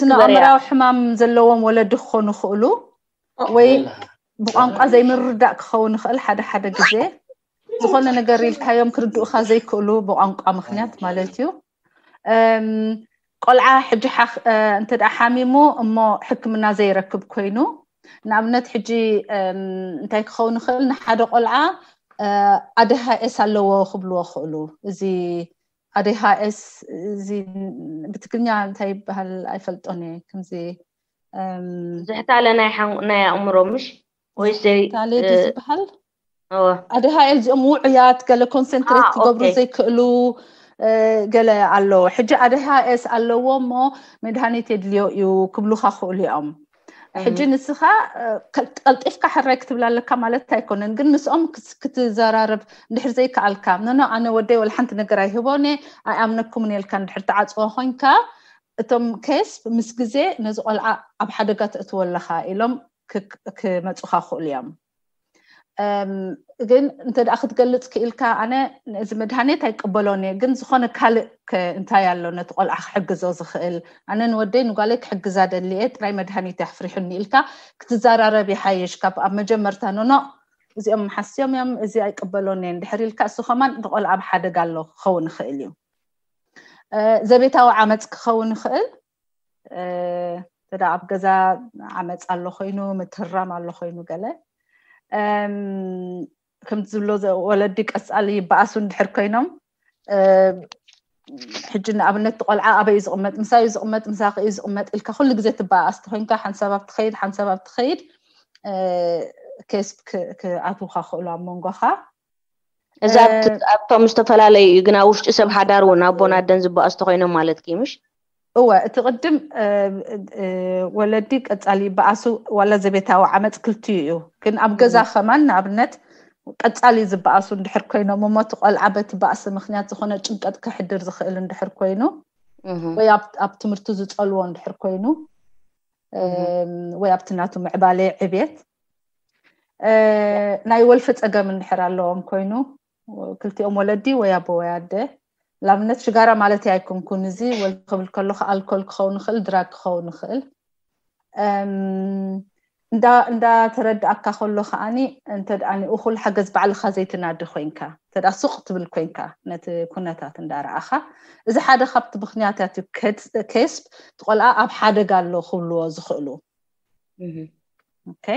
ስነ ኣእምራዊ ሕማም ዘለዎም ወለዲ ክኾኑ ይኽእሉ ወይ ብቋንቋ ዘይምርዳእ ክኸውን ይኽእል። ሓደ ሓደ ግዜ ዝኾነ ነገር ኢልካዮም ክርድኡኻ ዘይክእሉ ብቋንቋ ምኽንያት ማለት እዩ። ቆልዓ ሕጂ እንተ ሓሚሙ እሞ ሕክምና ዘይረክብ ኮይኑ ንኣብነት ሕጂ እንታይ ክኸውን ይኽእል? ንሓደ ቆልዓ ኣደሃኤስ ኣለዎ ክብልዎ ክእሉ። እዚ ኣደሃኤስ እዚ ብትግርኛ እንታይ ይበሃል ኣይፈልጦን እየ። ከምዚ ዝሕታለ ናይ ኣእምሮ ምሽ ወይስ ታሌ ዝበሃል ኣደሃኤል እዚኦም ውዑያት ገለ ኮንሰንትሬት ክገብሩ ዘይክእሉ ገለ ኣለዎ። ሕጂ ኣደሃኤስ ኣለዎ እሞ መድሃኒት የድልዮ እዩ ክብሉካ ክእሉ እዮም። ሕጂ ንስኻ ቀልጢፍካ ሕራይ ክትብል ኣለካ ማለት ኣይኮነን፣ ግን ምስኦም ክትዘራረብ እንድሕር ዘይከኣልካ፣ ኖኖ ኣነ ወደይ ወላ ሓንቲ ነገር ኣይህቦን እየ ኣይኣምነኩምን እየ ኢልካ እንድሕር ትዓፅዎ ኮይንካ እቶም ኬስ ምስ ግዜ ነዚ ቆልዓ ኣብ ሓደጋ ተእትዎ ኣለኻ ኢሎም ክመፁኻ ክእሉ እዮም። ግን እንተ ደኣ ክትገልፅ ክኢልካ ኣነ እዚ መድሃኒት ኣይቅበሎን እየ ግን ዝኾነ ካልእ እንታይ ኣሎ ነቲ ቆልዓ ክሕግዞ ዝኽእል ኣነ ንወደይ ንጓለይ ክሕግዛ ደሊ እየ ጥራይ መድሃኒት ኣፍሪሑኒ ኢልካ ክትዘራረብ ይሓይሽ ካብ ኣብ መጀመርታ ኖኖ እዚኦም ሓስዮም እዮም እዚ ኣይቅበሎን እየ እንድሕር ኢልካ እሱ ከማን ንቆልዓ ኣብ ሓደጋ ኣሎ ክኸውን ይኽእል እዩ ዘቤታዊ ዓመፅ ክኸውን ይኽእል ተዳ ኣብ ገዛ ዓመፅ ኣሎ ኮይኑ ምትህራም ኣሎ ኮይኑ ገለ ከም ዝብሎ ወለዲ ቀፃሊ ይበኣሱ እንድሕር ኮይኖም ሕጂ ንኣብነት ቆልዓ ኣበይ እዩ ዝቕመጥ ምሳይ እዩ ዝቕመጥ ምሳኺ እዩ ዝቕመጥ ኢልካ ኩሉ ግዜ ትበኣኣስ ተኮይንካ ሓንሳብ ኣብ ትኸይድ ሓንሳብ ኣብ ትኸይድ ኬስፕ ክኣትውካ ክእሉ ኣብ መንጎኻ እዚ ኣብቶም ዝተፈላለዩ እዩ ግን ኣብ ውሽጢ ሰብ ሓዳር እውን ኣቦን ኣደን ዝበኣሱ ተኮይኖም ማለት እዩ ምሽ እወ እቲ ቅድም ወለዲ ቀፃሊ ይበኣሱ ዋላ ዘቤታዊ ዓመፅ ክልትዩ እዩ ግን ኣብ ገዛ ከማን ንኣብነት ቀፃሊ ዝበኣሱ እንድሕር ኮይኖም እሞ እቲ ቆልዓ በቲ ባእሲ ምክንያት ዝኾነ ጭንቀት ከሕድር ዝኽእል እንድሕር ኮይኑ ወይ ኣብ ትምህርቱ ዝፀልዎ እንድሕር ኮይኑ ወይ ኣብቲ ናቱ ምዕባለ ዕብየት ናይ ወልፊ ፀገም እንድሕር ኣለዎም ኮይኑ ክልቲኦም ወለዲ ወይ ኣቦ ወይ ኣደ ላብነት ሽጋራ ማለት ኣይኮንኩን እዚ ወልፊ ክብል ከለኹ ኣልኮል ክኸውን ይኽእል ድራግ ክኸውን ይኽእል እንዳ ተረዳእካ ከሎ ከዓኒ እንተ ደኣ እኹል ሓገዝ ባዕልኻ ዘይትናዲ ኮይንካ እንተ ደኣ ሱቕ ትብል ኮይንካ ነቲ ኩነታት እንዳረኣኻ እዚ ሓደ ካብቲ ምኽንያታት እዩ ኬስፕ ትቆልዓ ኣብ ሓደጋ ኣሎ ክብልዎ ዝኽእሉ ኦኬ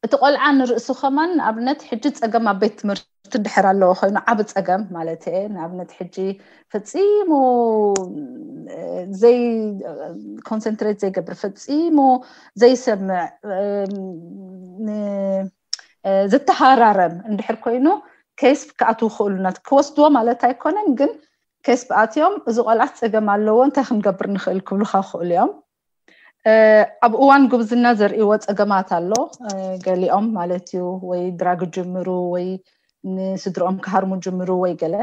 እቲ ቆልዓ ንርእሱ ከማን ንኣብነት ሕጂ ፀገም ኣብ ቤት ትምህርቲ ድሕር ኣለዎ ኮይኑ ዓብ ፀገም ማለት እየ ንኣብነት ሕጂ ፈፂሙ ዘይ ኮንሰንትሬት ዘይገብር ፈፂሙ ዘይሰምዕ ዝተሃራረም እንድሕር ኮይኑ ኬስፕ ክኣትው ክእሉነት ክወስድዎ ማለት ኣይኮነን ግን ኬስፕ ኣትዮም እዚ ቆልዓት ፀገም ኣለዎ እንታይ ክንገብር ንኽእል ክብሉካ ክእሉ እዮም ኣብ እዋን ጉብዝና ዘርእይዎ ፀገማት ኣሎ ገሊኦም ማለት እዩ ወይ ድራግ ጅምሩ ወይ ንስድርኦም ክሃርሙ ጅምሩ ወይ ገለ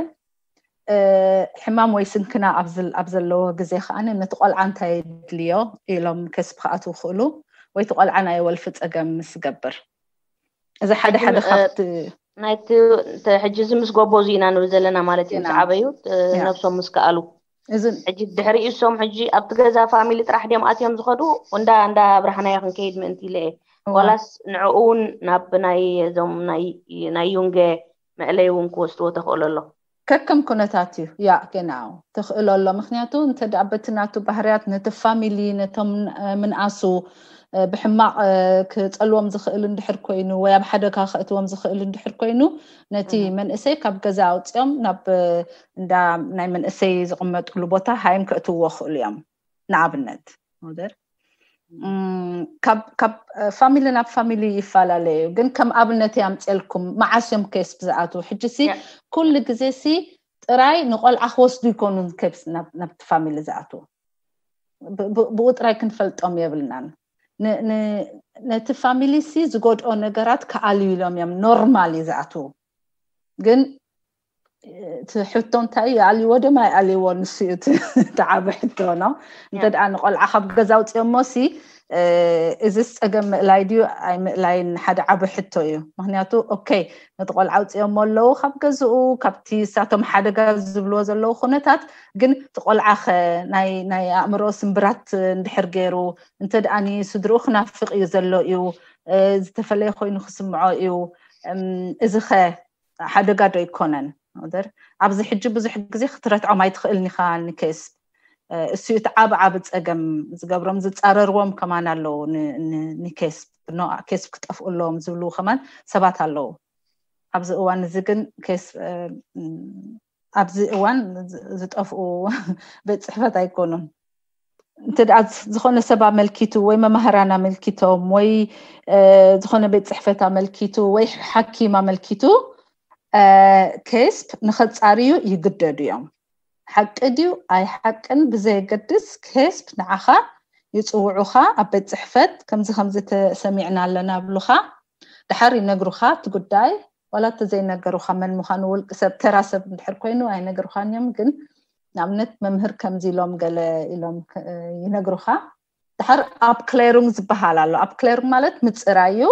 ሕማም ወይ ስንክና ኣብ ዘለዎ ግዜ ከዓ ነቲ ቆልዓ እንታይ የድልዮ ኢሎም ኬስፕ ክኣትው ክእሉ ወይ እቲ ቆልዓ ናይ ወልፊ ፀገም ምስ ገብር እዚ ሓደ ሓደ ካብቲ ናይቲ ሕጂ እዚ ምስ ጎቦ እዚ ኢና ንብል ዘለና ማለት እዩ ምስ ዓበዩ ነብሶም ምስ ከኣሉ ሕጂ ድሕሪኡ እሶም ሕጂ ኣብቲ ገዛ ፋሚሊ ጥራሕ ድዮም ኣትዮም ዝኸዱ እንዳ እንዳ ኣብርሃናዮ ክንከይድ ምእንቲ ኢለ እየ ዋላስ ንዕኡ እውን ናብ ናይ እዞም ናይ ዩንገ መዕለይ እውን ክወስድዎ ተኽእሎ ኣሎ ከከም ኩነታት እዩ ያ ገናው ተኽእሎ ኣሎ ምክንያቱ እንተ ደኣ በቲ ናቱ ባህርያት ነቲ ፋሚሊ ነቶም ምንኣሱ ብሕማቕ ክፀልዎም ዝኽእል እንድሕር ኮይኑ ወይ ኣብ ሓደጋ ከእትዎም ዝኽእል እንድሕር ኮይኑ ነቲ መንእሰይ ካብ ገዛ ኣውፅኦም ናብ እንዳ ናይ መንእሰይ ዝቕመጥሉ ቦታ ሃይም ከእትውዎ ክእሉ እዮም ንኣብነት ሞደር ካብ ፋሚሊ ናብ ፋሚሊ ይፈላለ እዩ ግን ከም ኣብነት ያምፅልኩም መዓስ እዮም ኬስፕ ዝኣትዉ ሕጂ ሲ ኩሉ ግዜ ሲ ጥራይ ንቆልዓ ክወስዱ ይኮኑን ኬፕስ ናብቲ ፋሚሊ ዝኣትዉ ብኡ ጥራይ ክንፈልጦም የብልናን ነቲ ፋሚሊ ሲ ዝጎድኦ ነገራት ክኣልዩ ኢሎም እዮም ኖርማል እዩ ዝኣትዉ ግን እቲ ሕቶ እንታይ ይኣልዎ ደማ ይኣልዎ ንሱ እዩ እቲ ዓቢ ሕቶ ነው እንተ ደኣ ንቆልዓ ካብ ገዛ ኣውፅኦሞ ሲ እዚ ፀገም ምእላይ ድዩ ኣይ ምእላይን ሓደ ዓቢ ሕቶ እዩ ምክንያቱ ኦኬ ነቲ ቆልዓ ኣውፅኦሞ ኣለዉ ካብ ገዝኡ ካብቲ ሳቶም ሓደጋ ዝብልዎ ዘለዉ ኩነታት ግን እቲ ቆልዓ ኸ ናይ ኣእምሮ ስምብራት እንድሕር ገይሩ እንተ ደኣ ስድርኡ ክናፍቅ እዩ ዘሎ እዩ ዝተፈለየ ኮይኑ ክስምዖ እዩ እዚ ኸ ሓደጋ ዶ ኣይኮነን ር ኣብዚ ሕጂ ብዙሕ ግዜ ክትረትዖም ኣይትኽእልን ኢኻ ንኬስፕ እሱ እቲ ዓብ ዓብ ፀገም ዝገብሮም ዝፃረርዎም ከማን ኣለዉ ንኬስፕ ኬስፕ ክጠፍኡ ኣለዎም ዝብልዉ ከማን ሰባት ኣለዉ ኣብዚ እዋን እዚ ግን ኬስ ኣብዚ እዋን ዝጠፍኡ ቤት ፅሕፈት ኣይኮኑን እንተ ዝኾነ ሰብ ኣመልኪቱ ወይ መማህራን ኣመልኪቶም ወይ ዝኾነ ቤት ፅሕፈት ኣመልኪቱ ወይ ሓኪም ኣመልኪቱ ኬስፕ ንኸፃርዩ ይግደዱ እዮም ሓቂ ድዩ ኣይ ሓቅን ብዘየገድስ ኬስፕ ንዓኻ ይፅውዑኻ ኣብ ቤት ፅሕፈት ከምዚ ከምዚ ተሰሚዕና ኣለና ብሉኻ ድሓር ይነግሩኻ እቲ ጉዳይ ዋላ እቲ ዘይነገሩኻ መን ምዃኑ ውልቂ ሰብ ተራ ሰብ እንድሕር ኮይኑ ኣይነግሩኻን እዮም ግን ንኣብነት መምህር ከምዚ ኢሎም ገለ ኢሎም ይነግሩኻ ድሓር ኣብ ክሌሩንግ ዝበሃል ኣሎ ኣብ ክሌሩንግ ማለት ምፅራይ እዩ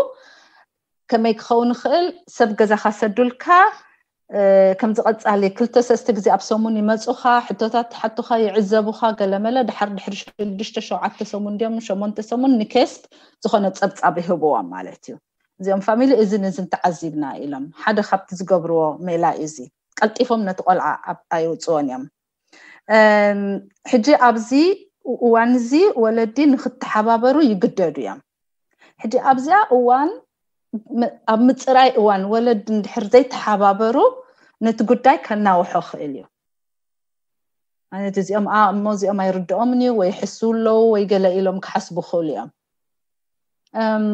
ከመይ ክኸውን ይኽእል? ሰብ ገዛኻ ሰዱልካ፣ እ፣ ከምዚ ቀጻሊ ክልተ ሰለስተ ግዜ ኣብ ሰሙን ይመጹኻ፣ ሕቶታት ይሓቱኻ፣ ይዕዘቡኻ፣ ገለመለ ድሓር ድሕሪ ሽዱሽተ ሸውዓተ ሰሙን ድዮም ሸሞንተ ሰሙን ንኬስፕ ዝኾነ ጸብጻብ ይህብዎም ማለት እዩ። እዚኦም ፋሚሊ እዝን እዝን ተዓዚብና ኢሎም ሓደ ካብቲ ዝገብርዎ ሜላ እዩ። እዚ ቀልጢፎም ነቲ ቆልዓ ኣብ ኣየውፅዎን እዮም። እም፣ ሕጂ ኣብዚ እዋን እዚ ወለዲ ንክተሓባበሩ ይግደዱ እዮም። ሕጂ ኣብዚኣ እዋን ም- ኣብ ምፅራይ እዋን ወለዲ እንድሕር ዘይተሓባበሩ ነቲ ጉዳይ ከናውሖ ክእል እዩ። ማለት እዚኦም ኣ እሞ እዚኦም ኣይርድኦምን እዩ ወይ ሕሱ ኣለዉ ወይ ገለ ኢሎም ክሓስቡ ክእሉ እዮም። እም፣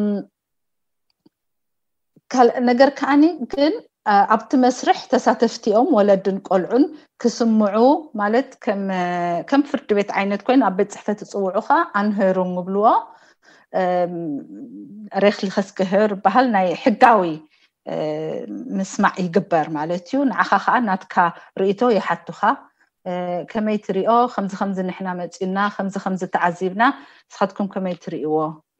ካልእ ነገር ከዓኒ ግን ኣ፣ ኣብቲ መስርሕ ተሳተፍቲኦም ወለድን ቆልዑን ክስምዑ ማለት ከም ከም ፍርድ ቤት ዓይነት ኮይኑ ኣብ ቤት ፅሕፈት ይፅውዑኻ። ኣንህሩንግ ይብልዎ። እም፣ ሬክሊ ከስክህር በሃል ናይ ሕጋዊ እ፣ ምስማዕ ይግበር ማለት እዩ። ንዓኻ ከዓ ናትካ ርእይቶ ይሓቱኻ። እ፣ ከመይ ትሪኦ? ከምዚ ከምዚ ንሕና መፂኡና፣ ከምዚ ከምዚ ተዓዚብና፣ ንስኻትኩም ከመይ ትርእይዎ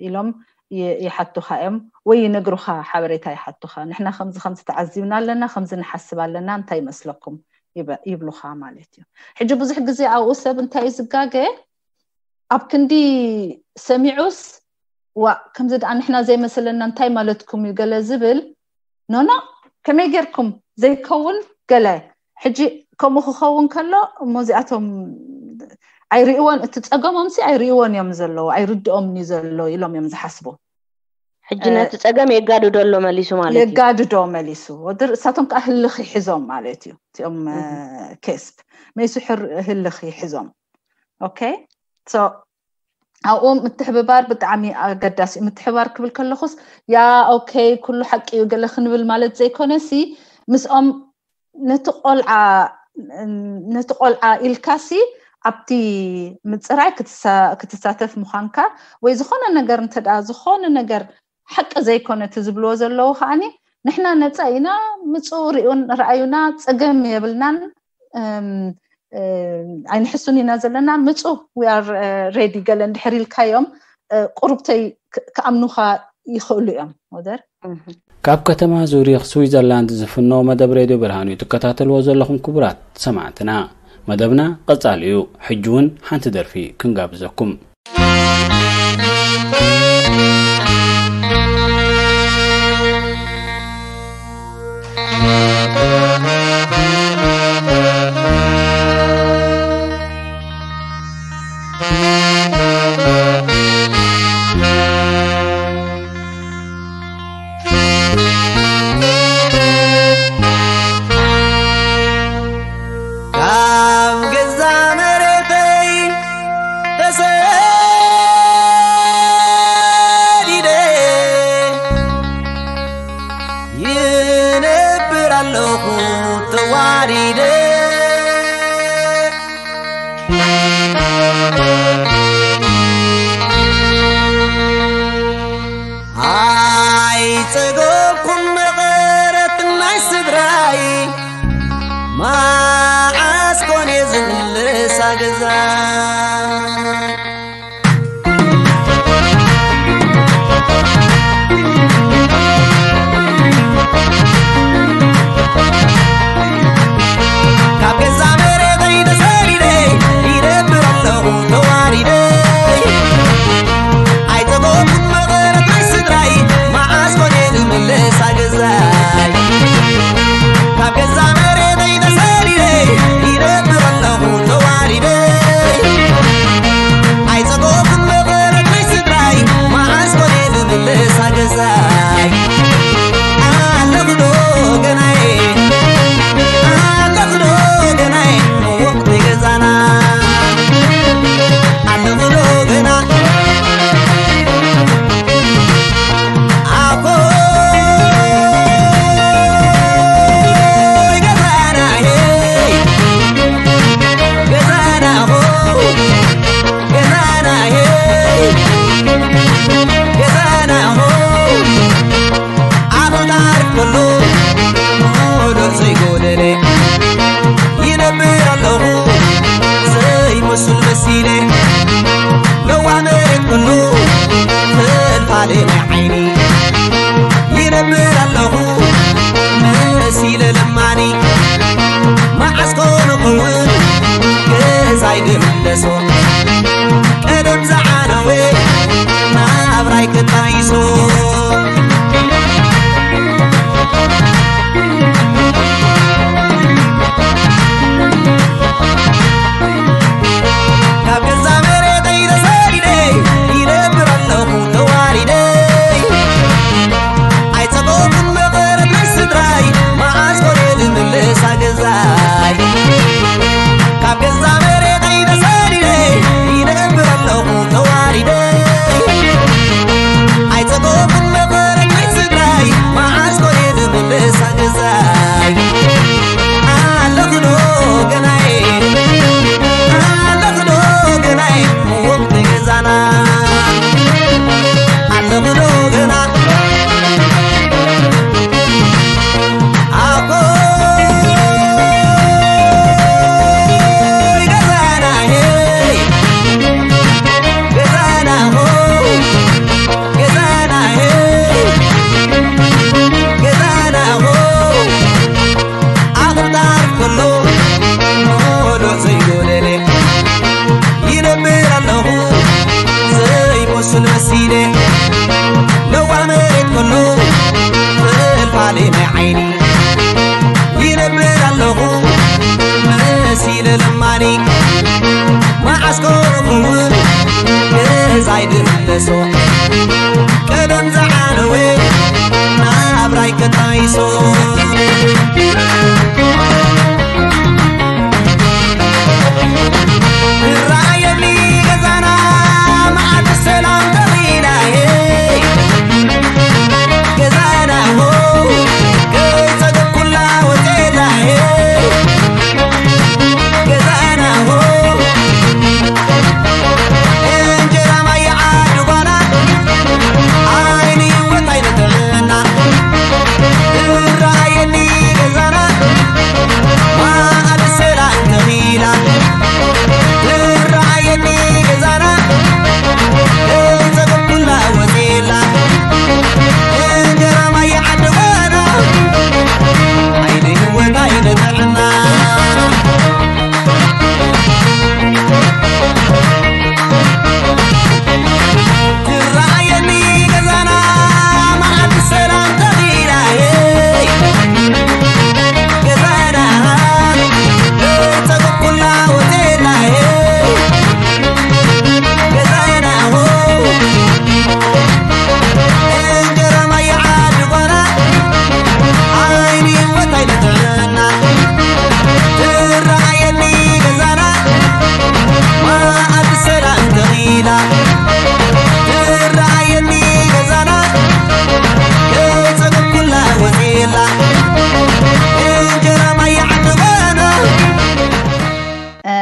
ኢሎም ይ- ይሓቱኻ እዮም ወይ ይነግሩኻ፣ ሓበሬታ ይሓቱኻ። ንሕና ከምዚ ከምዚ ተዓዚብና ኣለና፣ ከምዚ ንሓስብ ኣለና፣ እንታይ ይመስለኩም ይበ- ይብሉኻ ማለት እዩ። ሕጂ ብዙሕ ግዜ ኣብኡ ሰብ እንታይ እዩ ዝጋገ? ኣብ ክንዲ ሰሚዑስ ዋ ከምዚ ደኣ ንሕና ዘይመስለና እንታይ ማለትኩም እዩ ገለ ዝብል። ኖኖ ከመይ ጌርኩም ዘይከውን ገለ። ሕጂ ከምኡ ክኸውን ከሎ እሞ እዚኣቶም ኣይርእይዎን፣ እቲ ጸገሞምሲ ኣይርእይዎን እዮም ዘለዉ፣ ኣይርድኦምን እዩ ዘሎ ኢሎም እዮም ዝሓስቡ። ሕጂ ነቲ ጸገም የጋድዶ ኣሎ መሊሱ ማለት እዩ። የጋድዶ መሊሱ ወዲ እሳቶም ከዓ ህልኽ ይሕዞም ማለት እዩ። እቲኦም ኬስፕ መይሱ ሕር ህልኽ ይሕዞም። ኦኬ ሶ ኣብኡ ምትሕብባር ብጣዕሚ ኣገዳሲ እዩ። ምትሕብባር ክብል ከለኹስ ያ ኦኬ ኩሉ ሓቂ እዩ ገለ ክንብል ማለት ዘይኮነሲ ምስኦም ነቲ ቆልዓ ነቲ ቆልዓ ኢልካሲ ኣብቲ ምፅራይ ክትሳ- ክትሳተፍ ምዃንካ ወይ ዝኾነ ነገር እንተ ደኣ ዝኾነ ነገር ሓቂ ዘይኮነ እቲ ዝብልዎ ዘለዉ ከዓኒ ንሕና ነፃ ኢና ምፁ ሪኡን ረኣዩና ፀገም የብልናን እም፣ እ፣ ኣይንሕሱን ኢና ዘለና ምፁ we are ready ገለ እንድሕር ኢልካዮም እ፣ ቁሩብተይ ክ- ክኣምኑኻ ይኽእሉ እዮም ወደር እህ። ካብ ከተማ ዙሪኽ ስዊዘርላንድ ዝፍኖ መደብ ሬድዮ ብርሃን እዩ ትከታተልዎ ዘለኹም ክቡራት ሰማዕትና። መደብና ቀጻሊ እዩ። ሕጂ እውን ሓንቲ ደርፊ ክንጋብዘኩም። ካብ ገዛ መሬተይ ተሰዲደ ይነብር ኣለኹ ተዋሪደ። ኣይጸገብኩን መቐረት ናይ ስድራይ፣ መዓስ ኮን እየ ዝምለሳ ገዛ? ካብ ገዛ መሬተይ ተሰዲደ ይነብር ኣለኹ ተዋሪደ። ኣይጠገብኩን መቐረት ናይ ስድራይ፣ መዓስ ኮን እየ ዝምለሳ ገዛይ? ካብ ገዛ መሬተይ ተሰዲደ ይነብር ኣለኹ ተዋሪደ። ኣይጸገብኩን መቐረት ናይ ስድራይ፣ መዓስ ኮን እየ ዝምለሳ ገዛይ? ኣለኹ ዶ ገናይ? ኣለኹ ዶ ገናይ? ወቕቲ ገዛና ኣለኹ ዶ ገና? ኣኾይ ገዛና ሄይ፣ ገዛና ሆ፣ ገዛና ሄይ፣ ገዛና ሆ። ኣኽታር ኩሉ ሙሉእ ዘይጎደለ ይነብር ኣለኹ ዘይመስል መሲለ። ለዋህ መሬት ኩሉ ፈልፋሊ ናይ ዓይኒ ይነብር ይነብር ኣለኹ መሲለ ለማኒ፣ መዓስከሩ እውን ገዛይ ድህለሶ፣ ቀደም ዝዓነወ ናብራይ ከጣይሶ። ራእየኒ ገዛና፣ መዓት ሰላም ተኺላ፣ ሄይ ገዛና ሆ፣ ከይጸገብኩላ ሆቴላ፣ ሄይ ገዛና ሆ፣ እንጀራ ማይ ዓዲ ጓና፣ ዓይኒ ወታይ ንጥዕና፣ ራእየኒ ገዛና፣ መዓት ሰላም ተኺላ፣ ራእየኒ ገዛና፣ ከይጸገብኩላ ሆቴላ፣ እንጀራ ማይ ዓዲ ጓና፣ ዓይኒ ወታይ ንጥዕና። ትረኣየኒ ገዛና፣ መዓት ሰላም ተኺላ፣ ሄይ ገዛና፣ ተጸጉኩላ ሆቴላ፣ ሄይ ገዛና፣ ሆ እንጀራ ማይ ዓዲ ጓና፣ ዓይኒ ወታይ ንጥዕና። ትረኣየኒ ገዛና፣ መኣዲ ሰላም ተኺላ። ትረኣየኒ ገዛና፣ ከይጸገብኩላ ወጺላ። እንጀራ ማይ ዓዲ ጓና። እ፣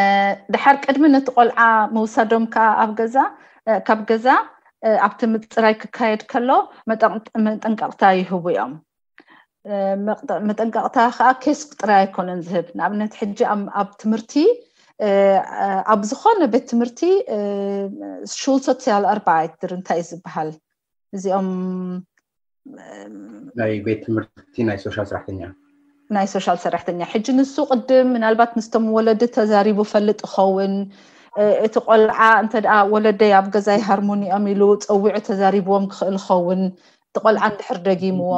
ድሓር ቅድሚ ነቲ ቆልዓ ምውሳዶም ከኣ ኣብ ገዛ፣ እ፣ ካብ ገዛ፣ እ፣ ኣብቲ ምጽራይ ክካየድ ከሎ መጠንቅ-፣ መጠንቀቕታ ይህቡ እዮም። እ፣ መቕጠ-፣ መጠንቀቕታ ከኣ ኬስክ ጥራይ ኣይኮነን ዝህብ። ንኣብነት ሕጂ ኣብ፣ ኣብ ትምህርቲ፣ እ፣ ኣብ ዝኾነ ቤት ትምህርቲ፣ እ፣ Schulsozialarbeiterin እንታይ እዩ ዝበሃል? እዚኦም፣ እ፣ ናይ ቤት ትምህርቲ ናይ ሶሻል ሰራሕተኛ። ናይ ሶሻል ሰራሕተኛ። ሕጂ ንሱ ቅድም ምናልባት ምስቶም ወለዲ ተዛሪቡ ፈልጥ ይኸውን። እ፣ እቲ ቆልዓ እንተ ደኣ ወለደይ ኣብ ገዛይ ሃርሞኒኦም ኢሉ ጸዊዑ ተዛሪብዎም ክኽእል ይኸውን። እቲ ቆልዓ እንድሕር ደጊምዎ፣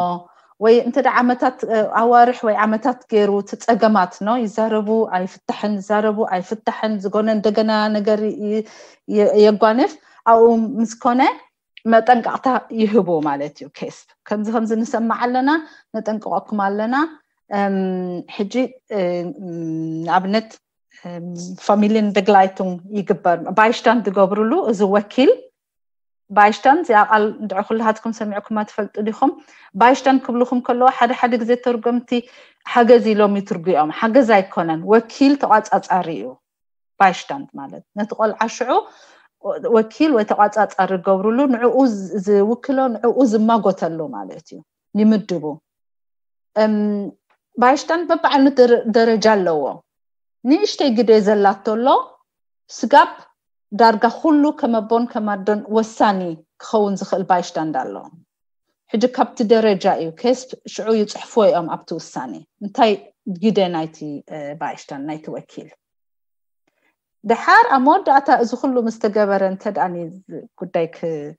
ወይ እንተ ደኣ ዓመታት፣ እ፣ ኣዋርሕ ወይ ዓመታት ገይሩ እቲ ጸገማት ነው ይዛረቡ ኣይፍታሕን፣ ይዛረቡ ኣይፍታሕን፣ ዝኾነ እንደገና ነገር ይ-፣ የ-፣ የጓንፍ። ኣብኡ ምስ ኮነ መጠንቀቕታ ይህቡ ማለት እዩ። ኬስፕ ከምዚ ከምዚ ንሰማዕ ኣለና፣ ነጠንቅቐኩም ኣለና። እም፣ ሕጂ፣ እም፣ ንኣብነት፣ እም፣ ፋሚሊን ቤግላይቱንግ ይግበር፣ ባይሽታንድ ዝገብርሉ፣ እዚ ወኪል ባይሽታንድ፣ እዚኣ ቃል እንድዒ ኩልሃትኩም ሰሚዕኩማ ትፈልጡ ዲኹም? ባይሽታንድ ክብልኹም ከለዉ ሓደ ሓደ ግዜ ተርጎምቲ ሓገዝ ኢሎም ይትርጉዮም። ሓገዝ ኣይኮነን፣ ወኪል ተቋጻጻሪ እዩ። ባይሽታንድ ማለት ነቲ ቆልዓ ሽዑ ወኪል ወይ ተቋጻጻሪ ዝገብርሉ፣ ንዕኡ ዝ-፣ ዝውክሎ፣ ንዕኡ ዝማጎተሉ ማለት እዩ። ይምድቡ። እም፣ ባይሽታንድ በብዓይነቱ ደረ-፣ ደረጃ ኣለዎ። ንእሽተይ ግደ ዘላቶ ኣሎ፣ ስጋብ ዳርጋ ኩሉ ከም ኣቦን ከም ኣዶን ወሳኒ ክኸውን ዝኽእል ባይሽታንድ ኣሎ። ሕጂ ካብቲ ደረጃ እዩ፣ ኬስፕ ሽዑ ይጽሕፍዎ እዮም ኣብቲ ውሳኔ። እንታይ ግደ ናይቲ፣ እ፣ ባይሽታንድ፣ ናይቲ ወኪል። ድሓር ኣብ መወዳእታ እዚ ኩሉ ምስ ተገበረ፣ እንተ ደኣ ኒ-፣ ጉዳይ ክ-፣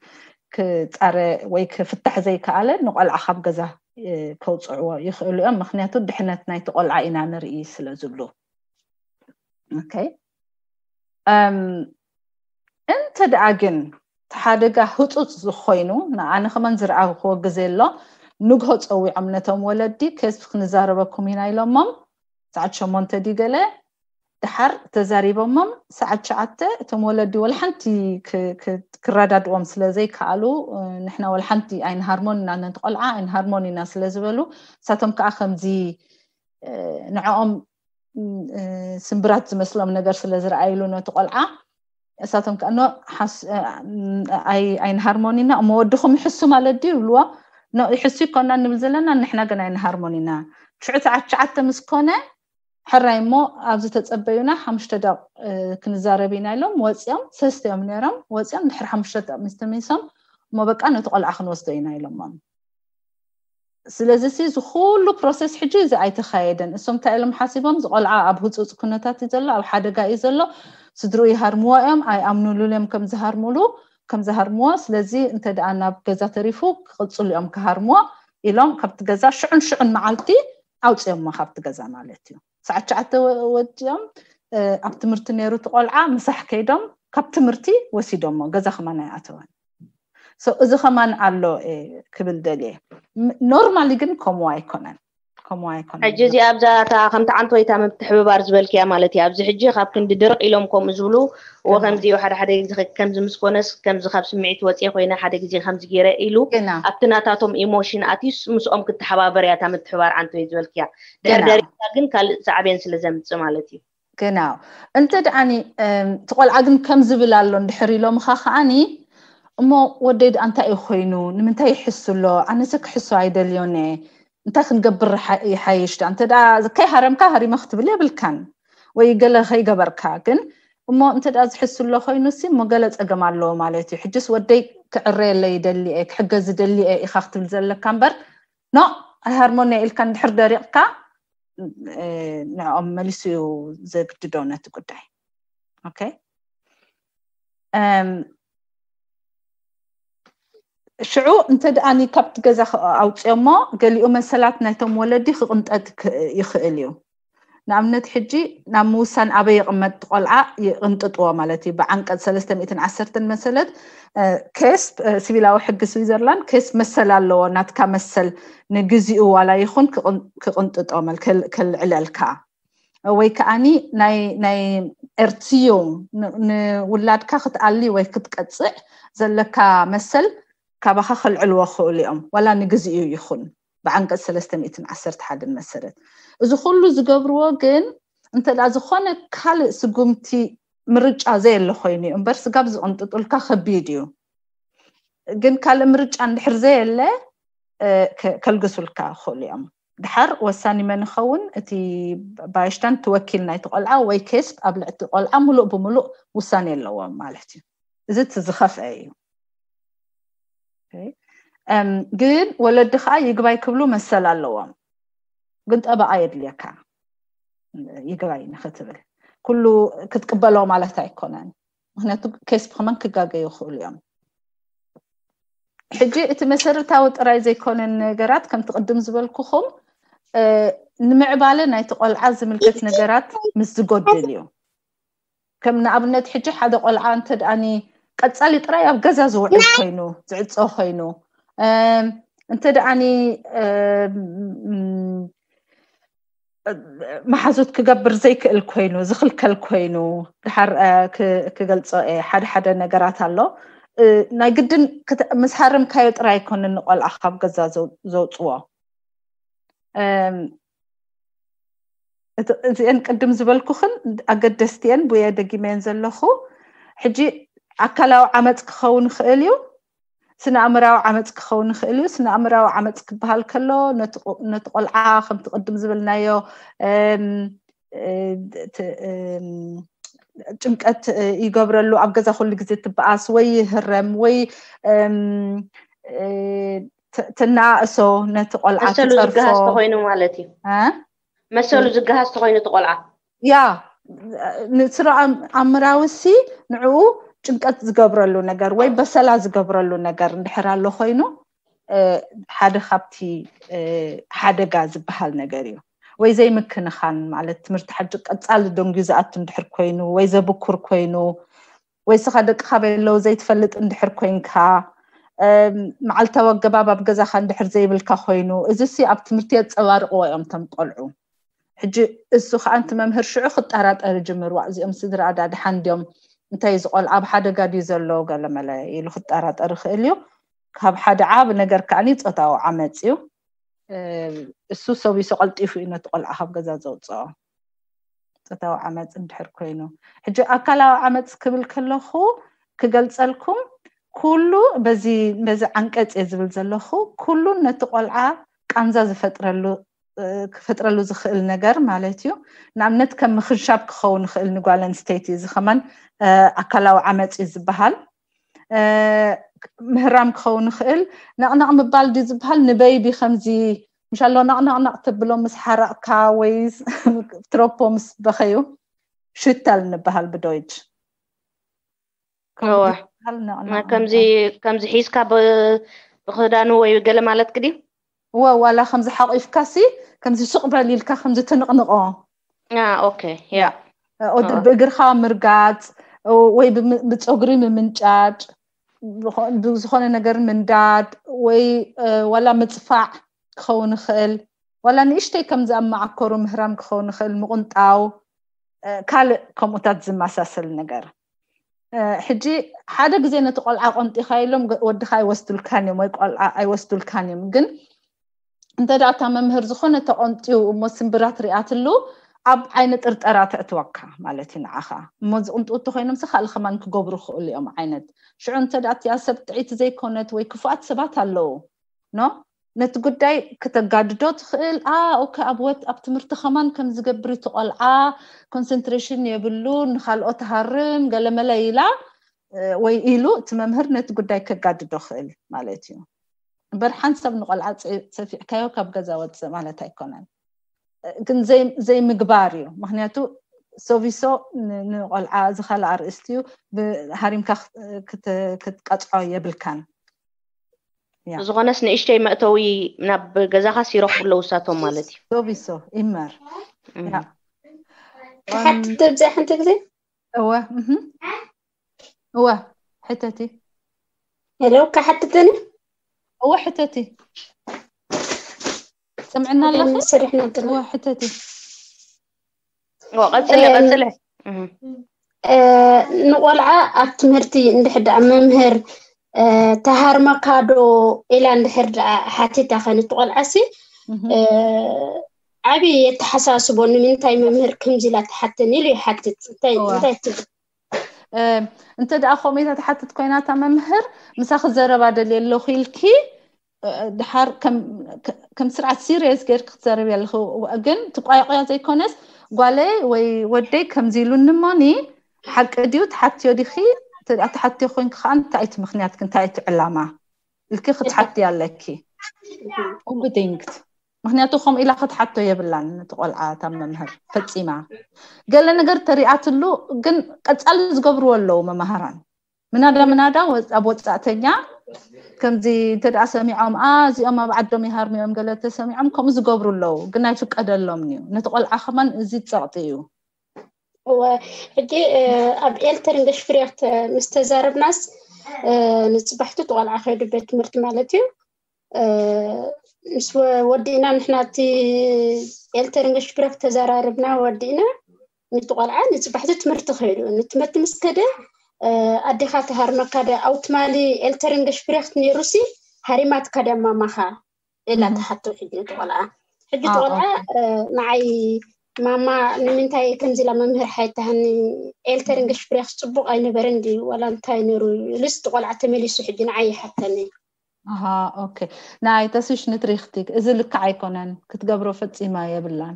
ክጻረ ወይ ክፍታሕ ዘይከኣለ፣ ንቆልዓ ካብ ገዛ፣ እ፣ ከውጽዕዎ ይኽእሉ እዮም። ምኽንያቱ ድሕነት ናይቲ ቆልዓ ኢና ንርኢ ስለ ዝብሉ። ኦኬ። እም፣ እንተ ደኣ ግን እቲ ሓደጋ ህጹጽ ዝኾይኑ፣ ንኣነ ከማን ዝረኣኽዎ ግዜ ኣሎ፣ ንግሆ ጸዊዖም ነቶም ወለዲ፣ ኬስፕ ክንዛረበኩም ኢና ኢሎሞም፣ ሰዓት ሸሞንተ ድዩ ገለ፣ ድሓር ተዛሪቦሞም፣ ሰዓት ትሽዓተ እቶም ወለዲ ወላ ሓንቲ ክ-፣ ክ-፣ ክረዳድዎም ስለ ዘይከኣሉ፣ እ፣ ንሕና ወላ ሓንቲ ኣይንሃርሞን ኢና፣ ነቲ ቆልዓ ኣይንሃርሞን ኢና ስለ ዝበሉ፣ ንሳቶም ከኣ ከምዚ፣ እ፣ ንዕኦም፣ እ፣ ስምብራት ዝመስሎም ነገር ስለ ዝረኣይሉ ነቲ ቆልዓ፣ እሳቶም ከኣ፣ "ኖ፣ ሓስ-፣ እ፣ ኣይ-፣ ኣይንሃርሞን ኢና፣ እሞ ወድኹም ይሕሱ ማለት ድዩ?" ይብልዎ። "ኖ፣ ይሕሱ ይኮና ንብል ዘለና፣ ንሕና ግን ኣይንሃርሞን ኢና። ሽዑ ሰዓት ትሽዓተ ምስ ኮነ፣ ሕራይ እሞ ኣብዚ ተጸበዩና፣ ሓሙሽተ ደቕ፣ እ፣ ክንዛረብ ኢና" ኢሎም ወጺኦም። ሰለስተ እዮም ነይሮም። ወጺኦም ድሕሪ ሓሙሽተ ደቕ ምስ ተመሊሶም፣ "እሞ በቃ ነቲ ቆልዓ ክንወስዶ ኢና" ኢሎሞም። ስለዚ ሲ እዚ ኩሉ ፕሮሰስ ሕጂ እዚ ኣይተኻየደን። እሶም እንታይ ኢሎም ሓሲቦም? እዚ ቆልዓ ኣብ ህጹጽ ኩነታት እዩ ዘሎ፣ ኣብ ሓደጋ እዩ ዘሎ። ስድርኡ ይሃርምዎ እዮም፣ ኣይኣምኑሉን እዮም ከም ዝሃርሙሉ፣ ከም ዝሃርምዎ። ስለዚ እንተ ደኣ ናብ ገዛ ተሪፉ ክቕጽሉ እዮም ክሃርምዎ። ኢሎም ካብቲ ገዛ ሽዑን ሽዑን መዓልቲ ኣውፅኦሞ ካብቲ ገዛ ማለት እዩ። ሰዓት ትሽዓተ ወፂኦም ኣብ ትምህርቲ ነይሩ እቲ ቆልዓ፣ ምሳሕ ከይዶም ካብ ትምህርቲ ወሲዶሞ፣ ገዛ ከማን ኣይኣተወን። እዚ ከማን ኣሎ ክብል ደልየ። ኖርማሊ ግን ከምኡ ኣይኮነን፣ ከምኡ ኣይኮነን። ሕጂ እዚኣ ኣብዛ እታ ከምቲ ዓንቶይታ ምትሕብባር ዝበልክያ ማለት እዩ። ኣብዚ ሕጂ ካብ ክንዲ ድርቕ ኢሎም ከምኡ ዝብሉ፣ እዎ ከምዚ እዩ፣ ሓደ ሓደ ግዜ ከምዚ ምስ ኮነስ ከምዚ ካብ ስምዒት ወፅየ ኮይነ ሓደ ግዜ ከምዚ ገይረ ኢሉ ኣብቲ ናታቶም ኢሞሽን ኣትዩስ ምስኦም ክተሓባበር እያ እታ ምትሕባር ዓንቶይ ዝበልክያ። ድሕር ደሪቕካ ግን ካልእ ሳዕቤን ስለ ዘምፅእ ማለት እዩ። ግናው እንተ ደኣኒ እቲ ቆልዓ ግን ከም ዝብል ኣሎ እንድሕር ኢሎምኻ ከዓኒ፣ እሞ ወደይ ደኣ እንታይ እዩ ኮይኑ? ንምንታይ ይሕሱ ኣሎ? ኣነሰ ክሕሱ ኣይደልዮን እየ። እንታይ ክንገብር ይሓይሽ? ደኣ እንተ ደኣ ከይሃረምካ ሃሪመ ክትብል የብልካን፣ ወይ ገለ ከይገበርካ። ግን እሞ እንተ ደኣ ዝሕሱ ኣሎ ኮይኑ ሲ እሞ ገለ ጸገም ኣለዎ ማለት እዩ። ሕጅስ ወደይ ክዕረየለይ ይደሊ እየ፣ ክሕገዝ ይደሊ እየ ኢኻ ክትብል ዘለካ እምበር፣ ኖ ኣይሃርሞን እየ ኢልካ እንድሕር ደሪቕካ፣ ንዕኦም መሊሱ እዩ ዘግድዶ ነቲ ጉዳይ። ኦኬ። ሽዑ እንተ ደኣኒ ካብቲ ገዛ ኣውፅኦሞ፣ ገሊኡ መሰላት ናይቶም ወለዲ ክቕንጠጥ ይኽእል እዩ። ንኣብነት ሕጂ ናብ ምውሳን ኣበይ ይቕመጥ ቆልዓ ይቕንጥጥዎ ማለት እዩ። ብዓንቀፅ ሰለስተ ሚእትን ዓሰርተን መሰለት፣ ኬስፕ፣ ሲቪላዊ ሕጊ ስዊዘርላንድ ኬስፕ መሰል ኣለዎ። ናትካ መሰል ንግዚኡ ዋላ ይኹን ክቕንጥጦ፣ ከልዕለልካ ወይ ከዓኒ ናይ ናይ ኤርትዩንግ፣ ንውላድካ ክትኣሊ ወይ ክትቀፅዕ ዘለካ መሰል ካባኻ ከልዕልዎ ክኽእሉ እዮም፣ ዋላ ንግዚኡ ይኹን ብዓንቀፅ ሰለስተ ሚእትን ዓሰርተ ሓደን መሰረት። እዚ ኩሉ ዝገብርዎ ግን እንተ ዝኾነ ካልእ ስጉምቲ፣ ምርጫ ዘየለ ኮይኑ እዩ እምበር፣ ስጋብ ዝቕንጥጡልካ ከቢድ እዩ። ግን ካልእ ምርጫ እንድሕር ዘየለ ከልግሱልካ ክኽእሉ እዮም። ድሓር ወሳኒ መን ይኸውን? እቲ ባይሽታን ትወኪል ናይቲ ቆልዓ ወይ ኬስፕ ኣብ ልዕቲ ቆልዓ ሙሉእ ብሙሉእ ውሳኔ ኣለዎም ማለት እዩ። እዚ እቲ ዝኸፍአ እዩ። ግን ወለዲ ከዓ ይግባይ ክብሉ መሰል ኣለዎም። ግን ጠበቓ የድልየካ ይግባይ ንክትብል። ኩሉ ክትቅበሎ ማለት ኣይኮነን። ምክንያቱ ኬስፕ ከማን ክጋገዩ ይኽእሉ እዮም። ሕጂ እቲ መሰረታዊ ጥራይ ዘይኮነ ነገራት ከምቲ ቅድም ዝበልኩኹም ንምዕባለ ናይቲ ቆልዓ ዝምልከት ነገራት ምስ ዝጎድል እዩ። ከም ንኣብነት ሕጂ ሓደ ቆልዓ እንተ ደኣኒ ቀጻሊ ጥራይ ኣብ ገዛ ዝውዕል ኮይኑ፣ ዝዕጾ ኮይኑ፣ እንተ ደኣኒ መሓዙት ክገብር ዘይክእል ኮይኑ፣ ዝኽልከል ኮይኑ፣ ድሓር ክገልጾ እየ። ሓደ ሓደ ነገራት ኣሎ። ናይ ግድን ምስ ሃረምካዮ ጥራይ ኣይኮነን ንቆልዓ ካብ ገዛ ዘውፅዎ። እዚአን ቅድም ዝበልኩኽን ኣገደስቲ እየን፣ ብየ ደጊመየን ዘለኹ። ሕጂ ኣካላዊ ዓመፅ ክኸውን ይኽእል እዩ፣ ስነ ኣእምራዊ ዓመፅ ክኸውን ይኽእል እዩ። ስነ ኣእምራዊ ዓመፅ ክበሃል ከሎ ነቲ ቆልዓ ከምቲ ቅድም ዝበልናዮ ጭንቀት ይገብረሉ፣ ኣብ ገዛ ኩሉ ግዜ ትበኣስ ወይ ይህረም ወይ ትናእሶ፣ ነቲ ቆልዓ መሰሉ ዝገሃስ ተኮይኑ ማለት እዩ። መሰሉ ዝገሃስ ተኮይኑ እቲ ቆልዓ ያ ንስነ ኣእምራዊ ሲ ንዕኡ ጭንቀት ዝገብረሉ ነገር ወይ በሰላ ዝገብረሉ ነገር እንድሕር ኣሎ ኮይኑ ሓደ ካብቲ ሓደጋ ዝበሃል ነገር እዩ። ወይ ዘይምክንኻን ማለት ትምህርቲ ሓጂ ቀፃሊ ደንጉዩ ዝኣቱ እንድሕር ኮይኑ ወይ ዘብኩር ኮይኑ ወይ ስኻ ደቂ ካበይ ኣለዉ ዘይትፈልጥ እንድሕር ኮይንካ፣ መዓልታዊ ኣገባብ ኣብ ገዛኻ እንድሕር ዘይብልካ ኮይኑ፣ እዚ ሲ ኣብ ትምህርቲ የጸባርቕዎ እዮም እቶም ቆልዑ። ሕጂ እሱ ከኣ እቲ መምህር ሽዑ ክጠራጠር ይጅምር፣ ዋእ እዚኦም ስድራ ኣዳድሓን ድዮም፣ እንታይ እዚ ቆልዓ ኣብ ሓደጋ ድዩ ዘሎ ገለመለ ኢሉ ክጠራጠር ይኽእል እዩ። ካብ ሓደ ዓቢ ነገር ከኣኒ ጾታዊ ዓመጽ እዩ። እሱ ሰቢሱ ቀልጢፉ እዩ ነቲ ቆልዓ ካብ ገዛ ዘውፅኦ። ፆታዊ ዓመፅ እንድሕር ኮይኑ ሕጂ ኣካላዊ ዓመፅ ክብል ከለኹ ክገልፀልኩም ኩሉ በዚ በዚ ዓንቀፅ እየ ዝብል ዘለኹ ኩሉ ነቲ ቆልዓ ቃንዛ ዝፈጥረሉ ክፈጥረሉ ዝኽእል ነገር ማለት እዩ። ንኣብነት ከም ምኽንሻብ ክኸውን ይኽእል ንጓል ኣንስተይቲ፣ እዚ ከማን ኣካላዊ ዓመፅ እዩ ዝበሃል። ምህራም ክኸውን ይኽእል። ነቕነቕ ምባል ድዩ ዝበሃል ንበይቢ ከምዚ ምሻሎ ነቕነቕነቕ ተብሎ ምስ ሓረቕካ ወይ ትረፖ ምስ በኸዩ ሽተል ንበሃል ብዶይች። ከምዚ ሒዝካ ብክዳኑ ወይ ገለ ማለት ክዲ ወ ዋላ ከምዚ ሓቂፍካሲ ከምዚ ሱቕ በል ኢልካ ከምዚ ትንቕንቆ። ኦኬ ያ ብእግርካ ምርጋፅ ወይ ብፀጉሪ ምምንጫጭ፣ ብዝኾነ ነገር ምንዳድ ወይ ዋላ ምፅፋዕ ክኸውን ይኽእል። ዋላ ንእሽተይ ከምዚ ኣብ መዓኮሩ ምህራም ክኸውን ይኽእል፣ ምቕንጣው፣ ካልእ ከምኡታት ዝመሳሰል ነገር። ሕጂ ሓደ ግዜ ነቲ ቆልዓ ቆንጢኻ ኢሎም ወድኻ ኣይወስዱልካን እዮም ወይ ቆልዓ ኣይወስዱልካን እዮም። ግን እንተ ደኣ እታ መምህር ዝኾነ ተቆንጥዩ እሞ ስምብራት ሪኣትሉ ኣብ ዓይነ ጥርጠራ ተእትወካ ማለት እዩ ንዓኻ። እሞ ዝቕንጥው እንተኾይኖም ሲ ካልእ ከማን ክገብሩ ይኽእሉ እዮም ዓይነት። ሽዑ እንተ ደኣ እቲኣ ሰብ ጥዕይቲ ዘይኮነት ወይ ክፉኣት ሰባት ኣለዉ ኖ ነቲ ጉዳይ ክተጋድዶ ትኽእል። ኦከ ኣብ ወት ኣብ ትምህርቲ ከማን ከም ዝገብር እቲ ቆልዓ ኮንሰንትሬሽን የብሉ፣ ንካልኦት ሃርም ገለመለ ኢላ ወይ ኢሉ እቲ መምህር ነቲ ጉዳይ ከጋድዶ ክእል ማለት እዩ። በርሓን ሰብ ንቆልዓ ሰፊዕካዮ ካብ ገዛ ወፅእ ማለት ኣይኮነን፣ ግን ዘይምግባር እዩ። ምክንያቱ ሶቪሶ ንቆልዓ ዝካል ኣርእስቲ እዩ። ሃሪምካ ክትቀፅዖ የብልካን። ዝኾነስ ንእሽተይ መእተዊ ናብ ገዛኻስ ይረኽቡ ኣለዉ እሳቶም ማለት እዩ። ሶቪሶ ኢመር ክሓትት ኣብዚኣ ሓንቲ ግዜ እወ እወ ሕተቲ ሄሎ ክሓትትኒ እወ ሕተቲ ሰምዕና ኣለኺ ሰሪሕና እወ ሕተቲ ቀፅለ ቀፅለ ንቆልዓ ኣብ ትምህርቲ እንድሕር ደኣ መምህር ተሃርመካ ዶ ኢላ እንድሕር ደኣ ሓቲታ ከ ነቲ ቆልዓ ሲ ዓብዪ የተሓሳስቦ ንምንታይ መምህር ከምዚ ኢላ ትሓተኒ ኢሉ ይሓትት እንታይ እንታይ ትብል እንተ ደኣ ከምኡ ኢላ ትሓትት ኮይና እታ መምህር ምሳኺ ዘረባ ደልየ ኣለኹ ኢልኪ ድሓር ከም ስርዓት ሲሪየስ ጌርኪ ክትዘረቢ ኣለኺ። ግን ትቋየቑያ ዘይኮነስ ጓለይ ወይ ወደይ ከምዚ ኢሉኒ እሞኒ ሓቂ ድዩ ትሓትዮ ዲኺ? ትሓትዮ ኮይንኪ ከዓ እንታይ እቲ ምክንያትኪ እንታይ እቲ ዕላማ ኢልኪ ክትሓትያ ኣለኪ። ኡንበዲንግት ምክንያቱ ከምኡ ኢላ ክትሓቶ የብላን ነቲ ቆልዓ እታ መምህር ፈፂማ። ገለ ነገር ተሪኣትሉ ግን ቀፃሊ ዝገብርዎ ኣለዉ መማህራን ምናዳ ምናዳ ኣብ ወፃእተኛ ከምዚ እንተ ደኣ ሰሚዖም ኣ እዚኦም ኣብ ዓዶም ይሃርምዮም ገለ ተሰሚዖም ከምኡ ዝገብሩ ኣለዉ፣ ግን ኣይፍቀደሎም እዩ። ነቲ ቆልዓ ከማን እዚ ፀቕጢ እዩ። እወ ሕጂ ኣብ ኤልተርን ገሽፍርያት ምስ ተዛረብናስ ንፅባሕቱ እቲ ቆልዓ ከይዱ ቤት ትምህርቲ ማለት እዩ ምስ ወዲእና ንሕና እቲ ኤልተርን ገሽፍርያት ተዘራርብና ወዲእና ነቲ ቆልዓ ንፅባሕቲ ትምህርቲ ከይዱ ንትምህርቲ ምስ ከደ ኣዴኻ ትሃርመካ ደ ኣውትማሊ ኤልተርን ገሽፍርያክት ነይሩሲ ሃሪማትካ ደ ማማኻ ኢላ ትሓቶ ሕጂ ነቲ ቆልዓ ሕጂ እቲ ቆልዓ ንዓይ ማማ ንምንታይ ከምዚ ኢላ መምህር ሓይታሃኒ ኤልተርን ገሽፍርያክት ፅቡቅ ኣይነበረን ድዩ ዋላ እንታይ ነይሩ ኢሉስ እቲ ቆልዓ ተመሊሱ ሕጂ ንዓይ ይሓተኒ ኣሃ ኦኬ ናይ ተስሽ ንትሪክቲክ እዚ ልክዕ ኣይኮነን ክትገብሮ ፈፂማ የብላን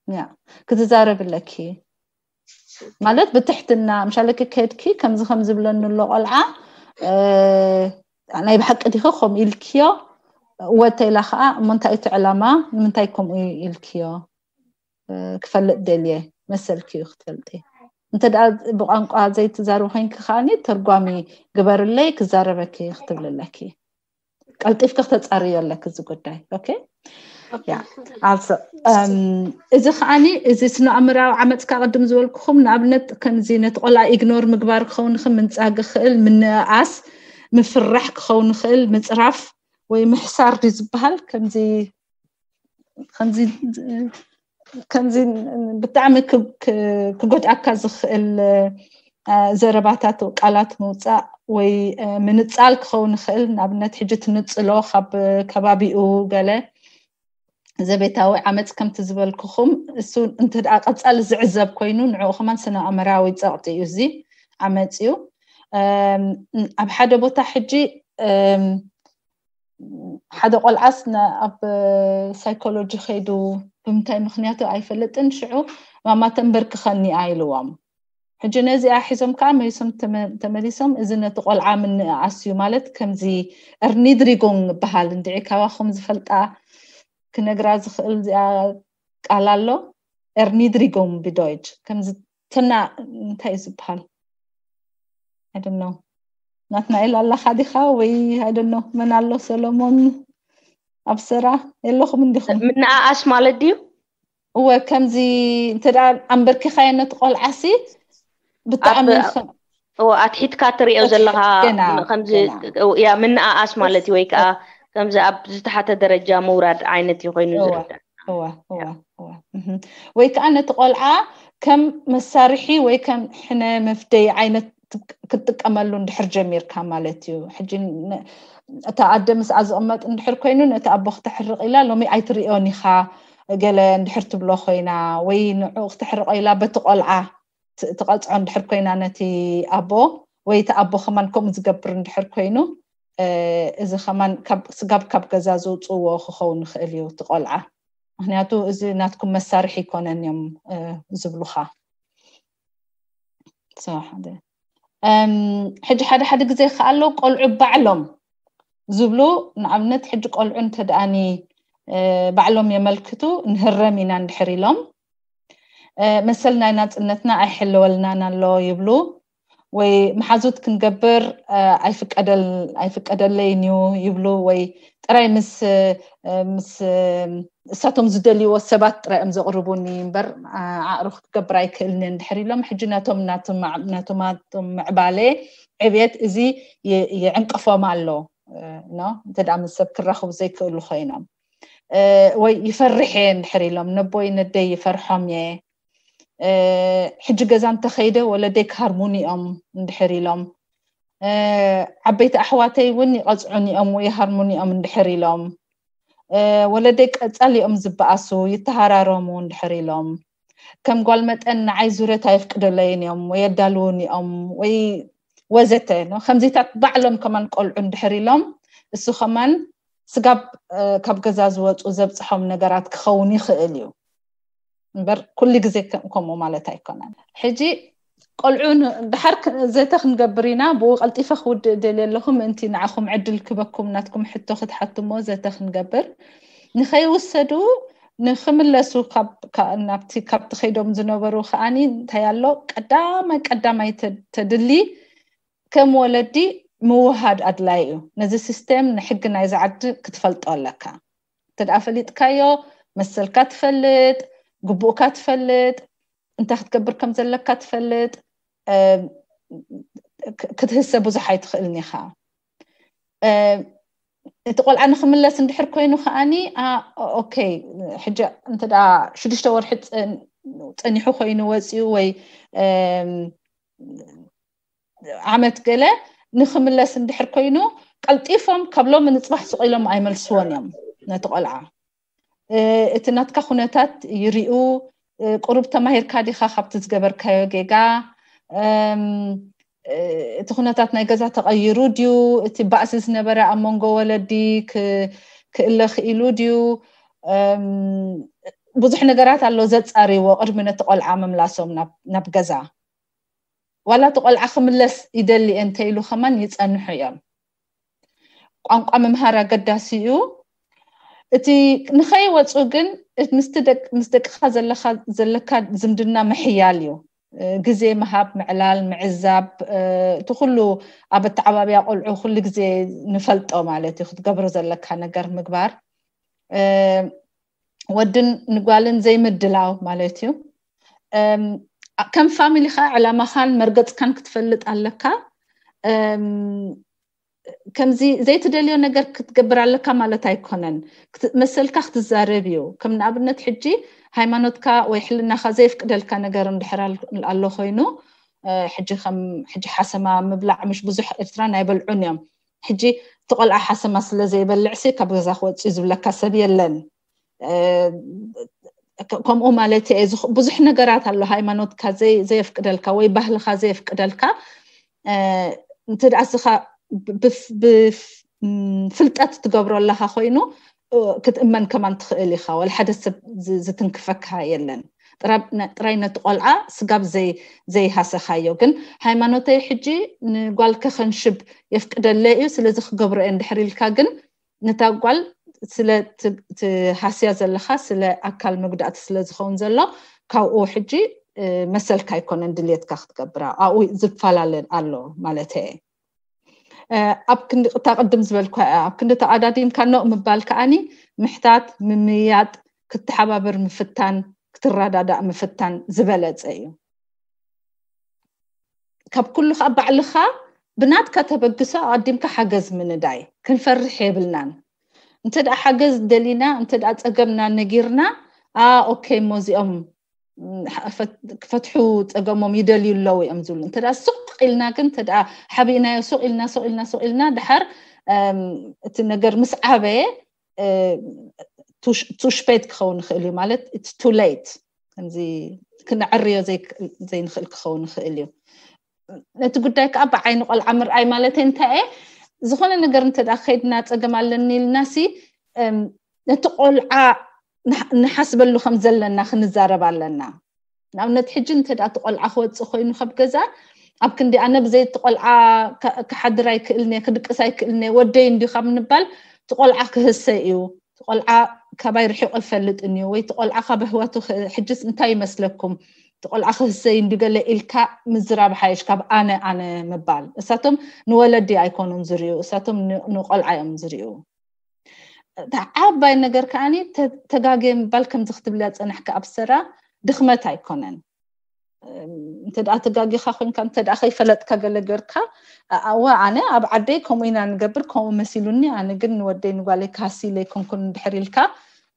ያ ክትዛረብ ኣለኪ ማለት ብትሕትና ምሻለ ክከድኪ ከምዚ ከም ዝብለኒ ኣሎ ቆልዓ ናይ ብሓቂ ዲኸ ከምኡ ኢልክዮ ወተይላ ከዓ እሞ እንታይ እቲ ዕላማ ንምንታይ ከምኡ ኢልክዮ ክፈልጥ ደልየ መሰልኪ እዩ ክትፈልጢ እንተ ደኣ ብቋንቋ ዘይትዛርቢ ኮይንኪ ከዓኒ ተርጓሚ ግበርለይ ክዛረበኪ ክትብሊ ኣለኪ ቀልጢፍኪ ክተፃርዮ ኣለኪ እዚ ጉዳይ okay also እዚ ከዓኒ እዚ ስነ ኣእምራዊ ዓመፅካ ቅድም ዝበልኩኹም ንኣብነት ከምዚ ነቲ ቆልዓ ኢግኖር ምግባር ክኸውን ይኽእል ምንፃግ ይኽእል ምንእኣስ ምፍራሕ ክኸውን ይኽእል ምፅራፍ ወይ ምሕሳር ድዩ ዝበሃል ከምዚ ከምዚ ከምዚ ብጣዕሚ ክጎድኣካ ዝኽእል ዘረባታት ቃላት ምውፃእ ወይ ምንፃል ክኸውን ይኽእል ንኣብነት ሕጂ ትንፅሎ ካብ ከባቢኡ ገለ ዘቤታዊ ዓመፅ ከምቲ ዝበልኩኹም እሱ እንተ ደኣ ቀፃሊ ዝዕዘብ ኮይኑ ንዕኡ ከማን ስነ ኣእምራዊ ፀቕጢ እዩ እዚ ዓመፅ እዩ ኣብ ሓደ ቦታ ሕጂ ሓደ ቆልዓስ ኣብ ሳይኮሎጂ ከይዱ ብምንታይ ምክንያቱ ኣይፈልጥን ሽዑ ማማ ተንበርክኸኒ ኢልዎም ሕጂ ነዚኣ ሒዞም ከዓ መሊሶም ተመሊሶም እዚ ነቲ ቆልዓ ምንእኣስ እዩ ማለት ከምዚ እርኒድሪጎን ይበሃል እንድዒ ካባኹም ዝፈልጣ ክነግራ ዝኽእል እዚኣ ቃል ኣሎ እርኒድሪጎን ብዶይች ከምዚ ትና እንታይ እዩ ዝበሃል I don't know ናትናኤል ኣለኻ ዲኻ ወይ I don't know መን ኣሎ ሰሎሞን ኣብ ስራ የለኹም እንዲኹም? ምንኣኣስ ማለት ድዩ? እወ፣ ከምዚ እንተ ደኣ ኣንበርኪኻዮ ነቲ ቆልዓሲ ብጣዕሚ ኣብ- እዎ፣ ኣትሒትካ ትሪኦ ዘለኻ ገና፣ ከምዚ ገና። ያ ምንኣኣስ ማለት እዩ፣ ወይ ከዓ ከምዚ ኣብ ዝተሓተ ደረጃ ምውራድ ዓይነት እዩ ኮይኑ እወ፣ ዝርዳእ። እወ፣ እወ፣ እወ። እህ። ወይ ከዓ ነቲ ቆልዓ ከም መሳርሒ ወይ ከም ሕነ መፍደይ ዓይነት ክትጥቀመሉ እንድሕር ጀሚርካ ማለት እዩ። ሕጂ ን- እታ ኣደ ምስኣ ዝቕመጥ እንድሕር ኮይኑ ነቲ ኣቦ ክተሕርቕ ኢላ ሎሚ ኣይትሪኦን ኢኻ ገለ እንድሕር ትብሎ ኮይና ወይ ንዕኡ ክተሕርቆ ኢላ በቲ ቆልዓ ት- ትቐፅዖ እንድሕር ኮይና ነቲ ኣቦ ወይ እቲ ኣቦ ከማን ከምኡ ዝገብር እንድሕር ኮይኑ እ፣ እዚ ከማን ካብ ስጋብ ካብ ገዛ ዘውፅእዎ ክኸውን ይኽእል እዩ እቲ ቆልዓ። ምክንያቱ እዚ ናትኩም መሳርሒ ይኮነን እዮም እ፣ ዝብሉኻ። So፣ ሓደ እም፣ ሕጂ ሓደ ሓደ ግዜ ከኣሎ ቆልዑ ባዕሎም ዝብሉ፣ ንኣብነት ሕጂ ቆልዑ እንተ ደኣኒ እ፣ ባዕሎም የመልክቱ፣ ንህረም ኢና እንድሕር ኢሎም እ፣ መሰል ናይ ናጽነትና ኣይሕለወልናን ኣሎ ይብሉ፣ ወይ መሓዙት ክንገብር እ፣ ኣይፍቀደል ኣይፍቀደለይን እዩ ይብሉ፣ ወይ ጥራይ ምስ እ፣ ምስ እ፣ እሳቶም ዝደልይዎ ሰባት ጥራይ እዮም ዘቕርቡኒ እምበር እ፣ ኣዕሩኽ ክገብር ኣይክእልን እየ እንድሕር ኢሎም፣ ሕጂ ነቶም ናቶም ማዕ- ነቶም ኣቶም ምዕባለ ዕብየት እዚ ይ- ይዕንቅፎም ኣሎ እ፣ ኖ እንተ ደኣ ምስ ሰብ ክራኸቡ ዘይክእሉ ኮይኖም እ፣ ወይ ይፈርሕ እየ እንድሕር ኢሎም፣ ነቦይ ነደይ ይፈርሖም እየ እ፣ ሕጂ ገዛ እንተኸይደ ወለደይ ክሃርሙኒ እዮም እንድሕር ኢሎም እ፣ ዓበይቲ ኣሕዋተይ እውን ይቐፅዑኒ እዮም ወይ ይሃርሙኒ እዮም እንድሕር ኢሎም እ፣ ወለደይ ቀፃሊ እዮም ዝበኣሱ፣ ይተሃራረሙ እንድሕር ኢሎም፣ ከም ጓል መጠን ንዓይ ዙረት ኣይፍቅደለይን እዮም ወይ የዳልውን እዮም ወይ ወዘተ ኖ። ከምዚታት ባዕሎም ከማን ቆልዑ እንድሕር ኢሎም እሱ ከማን ስጋብ እ፣ ካብ ገዛ ዝወፁ ዘብፅሖም ነገራት ክኸውን ይኽእል እዩ እምበር ኩሉ ግዜ ከ- ከምኡ ማለት ኣይኮነን። ሕጂ ቆልዑ ን- ድሓር ክ- ዘተ ክንገብር ኢና፣ ብኡ ቀልጢፈ ክውድእ ደልየ ኣለኹ ምእንቲ ንዓኹም ዕድል ክበኩም ናትኩም ሕቶ ክትሓትሞ ዘተ ክንገብር፣ ንኸይውሰዱ ንክምለሱ ካብ ካ- ናብቲ ካብቲ ከይዶም ዝነበሩ ከዓኒ እንታይ ኣሎ ቀዳማይ ቀዳማይ ተ- ተድሊ ከም ወለዲ ምውሃድ ኣድላይ እዩ። ነዚ ሲስተም ንሕጊ ናይዚ ዓዲ ክትፈልጦ ኣለካ። እንተ ደኣ ፈሊጥካዮ መሰልካ ትፈልጥ፣ ግቡእካ ትፈልጥ፣ እንታይ ክትገብር ከም ዘለካ ትፈልጥ፣ እ፣ ክ- ክትህሰ ብዙሕ ኣይትኽእልን ኢኻ። እ፣ እቲ ቆልዓ ንክምለስ እንድሕር ኮይኑ ከዓኒ ኣ፣ ኦኬ፣ ሕጂ እንተ ደኣ ሽዱሽተ ወርሒ ጸ- ጸኒሑ ኮይኑ ወፂኡ ወይ እም፣ ዓመት ገለ ንክምለስ እንድሕር ኮይኑ ቀልጢፎም ካብ ሎሚ ንፅባሕ ስቕ ኢሎም ኣይመልስዎን እዮም ነቲ ቆልዓ። እ፣ እቲ ናትካ ኩነታት ይሪኡ፣ እ፣ ቁሩብ ተማሂርካ ዲኻ ካብቲ ዝገበርካዮ ጌጋ፣ እም፣ እ፣ እቲ ኩነታት ናይ ገዛ ተቐይሩ ድዩ፣ እቲ ባእሲ ዝነበረ ኣብ መንጎ ወለዲ ክ- ክእለ ክኢሉ ድዩ፣ እም፣ ብዙሕ ነገራት ኣሎ ዘጻርይዎ ቅድሚ ነቲ ቆልዓ ምምላሶም ናብ ናብ ገዛ። ዋላ እቲ ቆልዓ ክምለስ ይደሊ እየ እንተኢሉ ከማን ይጸንሑ እዮም። ቋንቋ ምምሃር ኣገዳሲ እዩ። እቲ ንኸይወፁ ግን እት- ምስቲ ደቅ- ምስ ደቅኻ ዘለካ ዘለካ ዝምድና ምሕያል እዩ። እ፣ ግዜ ምሃብ፣ ምዕላል፣ ምዕዛብ፣ እ፣ እቲ ኩሉ ኣብ ኣተዓባብያ ቆልዑ ኩሉ ግዜ ንፈልጦ ማለት እዩ። ክትገብሮ ዘለካ ነገር ምግባር እ፣ ወድን ንጓልን ዘይምድላው ማለት እዩ። እም፣ ከም ፋሚሊ ከዓ ዕላማኻን መርገፅካን ክትፈልጥ ኣለካ። እም፣ ከምዚ ዘይትደልዮ ነገር ክትገብር ኣለካ ማለት ኣይኮነን። ክት- መሰልካ ክትዛረብ እዩ። ከም ንኣብነት ሕጂ ሃይማኖትካ ወይ ሕልናኻ ዘየፍቅደልካ ነገር እንድሕር ኣል- ኣሎ ኮይኑ እ፣ ሕጂ ከም ሕጂ ሓሰማ ምብላዕ ምሽ ብዙሕ ኤርትራን ኣይበልዑን እዮም። ሕጂ እቲ ቆልዓ ሓሰማ ስለ ዘይበልዕሲ ካብ ገዛ ክወፅእ ዝብለካ ሰብ የለን። እ፣ ከ- ከምኡ ማለት እየ። ዝኽ- ብዙሕ ነገራት ኣሎ ሃይማኖትካ ዘይ- ዘየፍቅደልካ ወይ ባህልኻ ዘየፍቅደልካ እ፣ እንተ ደኣ እስኻ ብ- ብፍ- ብፍ- ም፣ ፍልጠት ትገብሮ ኣለኻ ኮይኑ እ፣ ክትእመን ከማን ትኽእል ኢኻ። ወላ ሓደ ሰብ ዝ- ዝትንክፈካ የለን። ጥራ- ነ- ጥራይ ነቲ ቆልዓ ስጋብ ዘይ ዘይሃሰኻዮ ግን ሃይማኖተይ ሕጂ ንጓል ከኸንሽብ የፍቅደለ እዩ ስለዚ ክገብሮ እየ እንድሕር ኢልካ ግን ነታ ጓል ስለ ት- ትሃስያ ዘለኻ ስለ ኣካል መጉዳእቲ ስለ ዝኸውን ዘሎ ካብኡ ሕጂ እ፣ መሰልካ ኣይኮነን ድልየትካ ክትገብራ ኣብኡ ዝፈላለ ኣሎ ማለት እየ። ኣብ ክንዲ እታ ቅድም ዝበልኳ እያ፣ ኣብ ክንዲ ተቐዳዲምካ ኖእ ምባል ከዓኒ ምሕታት፣ ምምያጥ፣ ክትሓባበር ምፍታን፣ ክትረዳዳእ ምፍታን ዝበለፀ እዩ። ካብ ኩሉ ከዓ ባዕልኻ ብናትካ ተበግሶ ኣቐዲምካ ሓገዝ ምንዳይ። ክንፈርሕ የብልናን። እንተ ደኣ ሓገዝ ደሊና፣ እንተ ደኣ ጸገምና ነጊርና፣ ኣ ኦኬ፣ እሞ እዚኦም ም፣ ሓ- ፈት- ክፈትሑ ጸገሞም ይደልዩ ኣለዉ እዮም ዝብሉ። እንተ ደኣ ሱቕ ኢልና ግን፣ እንተ ደኣ ሓቢእናዮ ሱቕ ኢልና፣ ሱቕ ኢልና፣ ሱቕ ኢልና፣ ድሓር እም፣ እቲ ነገር ምስ ዓበየ እ፣ ቱ ሽ- ቱ ሽፔት ክኸውን ይኽእል እዩ፣ ማለት it's too late፣ ከምዚ ክነዕርዮ ዘይክ- ዘይንኽእል ክኸውን ይኽእል እዩ። ነቲ ጉዳይ ከዓ ብዓይኒ ቆልዓ ምርኣይ ማለት እንታይ እየ? ዝኾነ ነገር እንተ ደኣ ከይድና ጸገም ኣለኒ ኢልና ሲ እም፣ ነቲ ቆልዓ ንሓ- ንሓስበሉ ከም ዘለና ክንዛረብ ኣለና። ንኣብነት ሕጂ እንተ ደኣ እቲ ቆልዓ ክወፅእ ኮይኑ ካብ ገዛ፣ ኣብ ክንዲ ኣነ ብዘይ እቲ ቆልዓ ከ- ክሓድር ኣይክእልንየ፣ ክድቅስ ኣይክእልንየ፣ ወደይ እንዲዩ ካብ ንባል፣ እቲ ቆልዓ ክህሰ እዩ። እቲ ቆልዓ ካባይ ርሒቑ ኣይፈልጥን እዩ፣ ወይ እቲ ቆልዓ ካብ ኣሕዋቱ ክ- ሕጅስ እንታይ ይመስለኩም? እቲ ቆልዓ ክህሰ እዩ እንዲ ገለ ኢልካ ምዝራብ ሓይሽ ካብ ኣነ ኣነ ምባል። እሳቶም ንወለዲ ኣይኮኑን ዝርእዩ፣ እሳቶም ን- ንቆልዓ እዮም ዝርእዩ። እታ ዓባይ ነገር ከዓኒ ተ- ተጋግየ ምባል ከምዚ ክትብልያ ጸናሕካ ኣብ ስራ ድኽመት ኣይኮነን። እም፣ እንተ ደኣ ተጋጊኻ ኮንካ፣ እንተ ደኣ ከይፈለጥካ ገለ ገርካ፣ ኣ- ኣዋ ኣነ ኣብ ዓደይ ከምኡ ኢና ንገብር፣ ከምኡ መሲሉኒ፣ ኣነ ግን ንወደይ ንጓለይ ካሲ ኢለ ኣይኮንኩን እንድሕር ኢልካ፣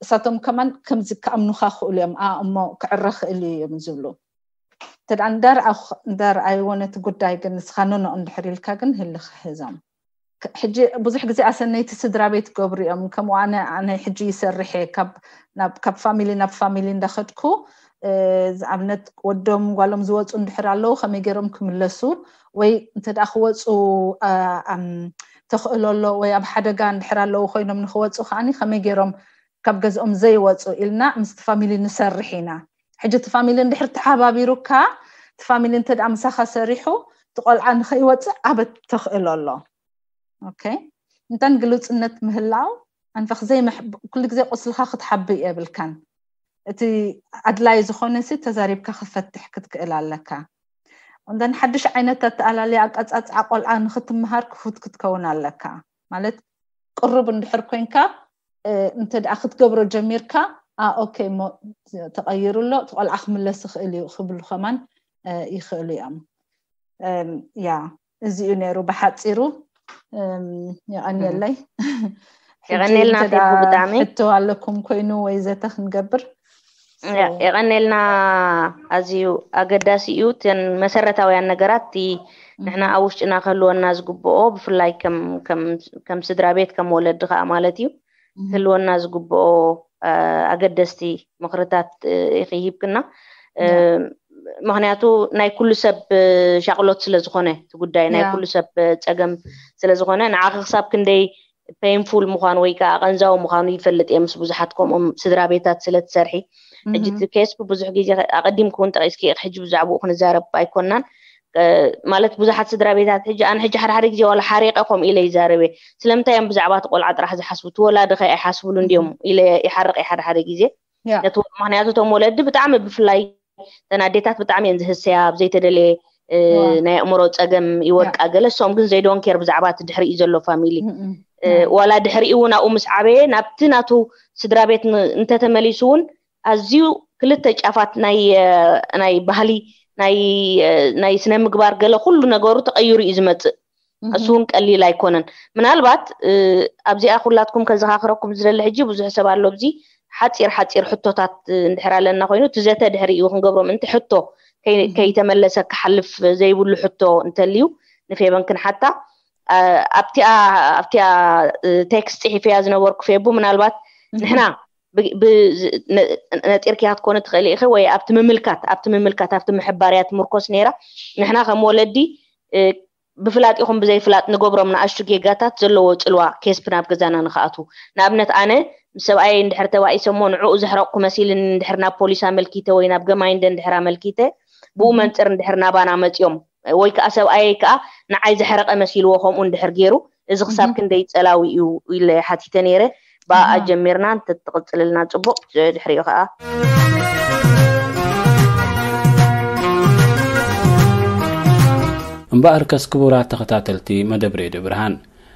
እሳቶም ከማን ከምዚ ክኣምኑኻ ክእሉ እዮም። ኣ እሞ ክዕረ ክእል እዩ እዮም ዝብሉ። እንተ ደኣ እንዳርኣኹ- እንዳርኣይዎ ነቲ ጉዳይ ግን ንስኻ ኖኖ እንድሕር ኢልካ ግን ህልኽ ህዞም። ክ- ሕጂ ብዙሕ ግዜ ኣሰነይቲ ስድራ ቤት ገብሩ እዮም። ከምኡ ኣነ ኣነ ሕጂ ይሰርሕ እየ፣ ካብ ናብ ካብ ፋሚሊ ናብ ፋሚሊ እንዳኸድኩ እ፣ ዝኣብነት ወዶም ጓሎም ዝወፁ እንድሕር ኣለዉ ከመይ ገይሮም ክምለሱ፣ ወይ እንተ ደኣ ክወፁ እ፣ ኣም፣ ተኽእሎ ኣሎ ወይ ኣብ ሓደጋ እንድሕር ኣለዉ ኮይኖም ንክወፁ ከዓኒ ከመይ ገይሮም ካብ ገዝኦም ዘይወፁ ኢልና ምስቲ ፋሚሊ ንሰርሕ ኢና። ሕጂ እቲ ፋሚሊ እንድሕር ተሓባቢሩካ፣ እቲ ፋሚሊ እንተ ደኣ ምሳኻ ሰሪሑ፣ እቲ ቆልዓ ንኸይወፅእ ኣበት ተኽእሎ ኣሎ። ኦኬ፣ እንተን ግሉጽነት ምህላው ኣንፈኽ ዘይምሕ- ኩሉ ግዜ ቁስልኻ ክትሓብእ የብልካን። እቲ ኣድላይ ዝኾነ ሲ ተዛሪብካ ክፈትሕ ክትክእል ኣለካ። እንደን ሓድሽ ዓይነት ኣተኣላልያ ኣቀጻጽዓ ቆልዓ ንክትምሃር ክፉት ክትከውን ኣለካ። ማለት ቅሩብ እንድሕር ኮንካ እ፣ እንተ ደኣ ክትገብሮ ጀሚርካ፣ ኣ ኦኬ እሞ ተቐይሩ ኣሎ፣ እቲ ቆልዓ ክምለስ ይኽእል እዩ ክብሉ ከማን እ፣ ይኽእሉ እዮም። እም፣ ያ እዚኡ ነይሩ ብሓፂሩ። እም፣ የቐንየለይ። ሕጂ የቐንየልና እንተ ደኣ ፌቡ ብጣዕሚ። ሕቶ ኣለኩም ኮይኑ ወይ ዘተ ክንገብር። ያ፣ የቐንየልና። ኣዝዩ ኣገዳሲ እዩ። እተን መሰረታውያን ነገራት እቲ ንሕና ኣብ ውሽጥና ክህልወና ዝግብኦ፣ ብፍላይ ከም ከም ከም ስድራ ቤት፣ ከም ወለዲ ከዓ ማለት እዩ፣ ክህልወና ዝግብኦ እ፣ ኣገደስቲ ምኽርታት እ፣ ኢኺ ሂብክና። እ፣ ያ። ምኽንያቱ ናይ ኩሉ ሰብ እ፣ ሻቕሎት ስለ ዝኾነ፣ እቲ ጉዳይ ናይ ያ። ኩሉ ሰብ እ፣ ጸገም ስለ ዝኾነ፣ ንዓኺ ክሳብ ክንደይ ፔንፉል ምዃኑ ወይ ከዓ ኣቐንዛዊ ምዃኑ ይፈልጥ እየ፣ ምስ ብዙሓት ከምኦም ስድራ ቤታት ስለ ትሰርሒ። ሕጂ እቲ ኬስ ብዙሕ ግዜ ኣቐዲምኩ እውን ጠቒስኪ ኢኺ፣ ሕጂ ብዛዕባኡ ክንዛረብ ኣይኮናን። እ፣ ማለት ብዙሓት ስድራ ቤታት ሕጂ፣ ኣነ ሕጂ ሓደ ሓደ ግዜ ዋላ ሓሪቐ ከምኡ ኢለ ይዛረብ እየ። ስለምንታይ እዮም ብዛዕባ እቲ ቆልዓ ጥራሕ ዝሓስቡ? እቲ ወላዲ ኸ ኣይሓስብሉ እንድዮም ኢለ ይሓርቕ እየ ሓደ ሓደ ግዜ። ያ። ነቲ ወ- ምኽንያቱ እቶም ወለዲ ብጣዕሚ፣ ብፍላይ እተን ኣዴታት ብጣዕሚ እየን ዝህሰያ፣ ኣብ ዘይተደለየ እ፣ ዋ። ናይ ኣእምሮ ጸገም ይወድቃ። ገለ እሶም ግን ዘይዶን ኬር ብዛዕባ እቲ ድሕሪኡ ዘሎ ፋሚሊ። እ፣ ያ። ዋላ ድሕሪኡ እውን ኣብኡ ምስ ዓበየ ናብቲ ናቱ ስድራ ቤት ን- እንተተመሊሱ እውን ኣዝዩ ክልተ ጫፋት ናይ እ፣ ናይ ባህሊ ናይ እ፣ ናይ ስነ ምግባር ገለ ኩሉ ነገሩ ተቐይሩ እዩ ዝመጽእ። እሱ እውን ቀሊል ኣይኮነን። ምናልባት እ፣ ኣብዚኣ ኩላትኩም ከዘኻኽረኩም ዝደሊ ሕጂ ብዙሕ ሰብ ኣሎ ኣብዚ ሓፂር ሓፂር ሕቶታት እ፣ እንድሕር ኣለና ኮይኑ እቲ ዘተ ድሕሪኡ ክንገብሮም፣ እንተ ሕቶ ከይ- ከይተመለሰ ክሓልፍ ዘይብሉ ሕቶ እንተልዩ ንፌበን ክንሓታ። እ፣ ኣብቲኣ ኣብቲኣ እ፣ ቴክስት ፅሒፈያ ዝነበርኩ ፌቡ፣ ምናልባት ንሕና ብ- ብ- ዝ- ነ- ነጢርክያ ክትኮነ ትኽእሊ ኢኺ፣ ወይ ኣብቲ ምምልካት ኣብቲ ምምልካት ኣብቲ ምሕባርያ ትምርኮስ ነይራ። ንሕና ከም ወለዲ እ፣ ብፍላጥ ይኹን ብዘይፍላጥ ንገብሮም ንኣሽቱ ጌጋታት ዘለዎ ጽልዋ ኬስፕ ናብ ገዛና ንኽኣቱ። ንኣብነት ኣነ ምስ ሰብኣየይ እንድሕር ተባኢሰ እሞ ንዕኡ ዘሕረቕኩ መሲልኒ እንድሕር ናብ ፖሊስ ኣመልኪተ ወይ ናብ ገማይንደ እንድሕር ኣመልኪተ ብኡ መንጽር እንድሕር ናባና መጺኦም ወይ ከኣ ሰብኣየይ ከኣ ንዓይ ዘሕረቐ መሲልዎ ከምኡ እንድሕር ገይሩ እዚ ክሳብ ክንደይ ጸላዊ እዩ ኢለ ሓቲተ ነይረ። ብኣኣ ጀሚርና እንተትቕጽልልና ጽቡቕ። ድሕሪኡ ከኣ እምበኣርከስ ክቡራት ተኸታተልቲ መደብ ሬድዮ ብርሃን፣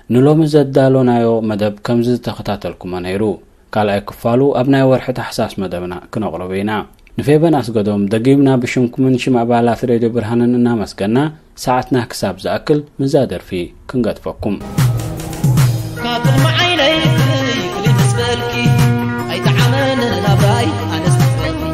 ንሎሚ ዘዳሎናዮ መደብ ከምዚ ዝተኸታተልኩሞ ነይሩ። ካልኣይ ክፋሉ ኣብ ናይ ወርሒ ታሕሳስ መደብና ክነቕርቦ ኢና። ንፌበን ኣስገዶም ደጊምና ብሽምኩምን ሽም ኣባላት ሬድዮ ብርሃንን እናመስገና፣ ሰዓትና ክሳብ ዝኣክል ምስዛ ደርፊ ክንገድፈኩም። ካብ ቅድሚ ዓይነይ ፍልይ ፍልይ ምስ በልኪ፣ ኣይጠዓመን ናብራይ ኣነስ ትፈልኪ።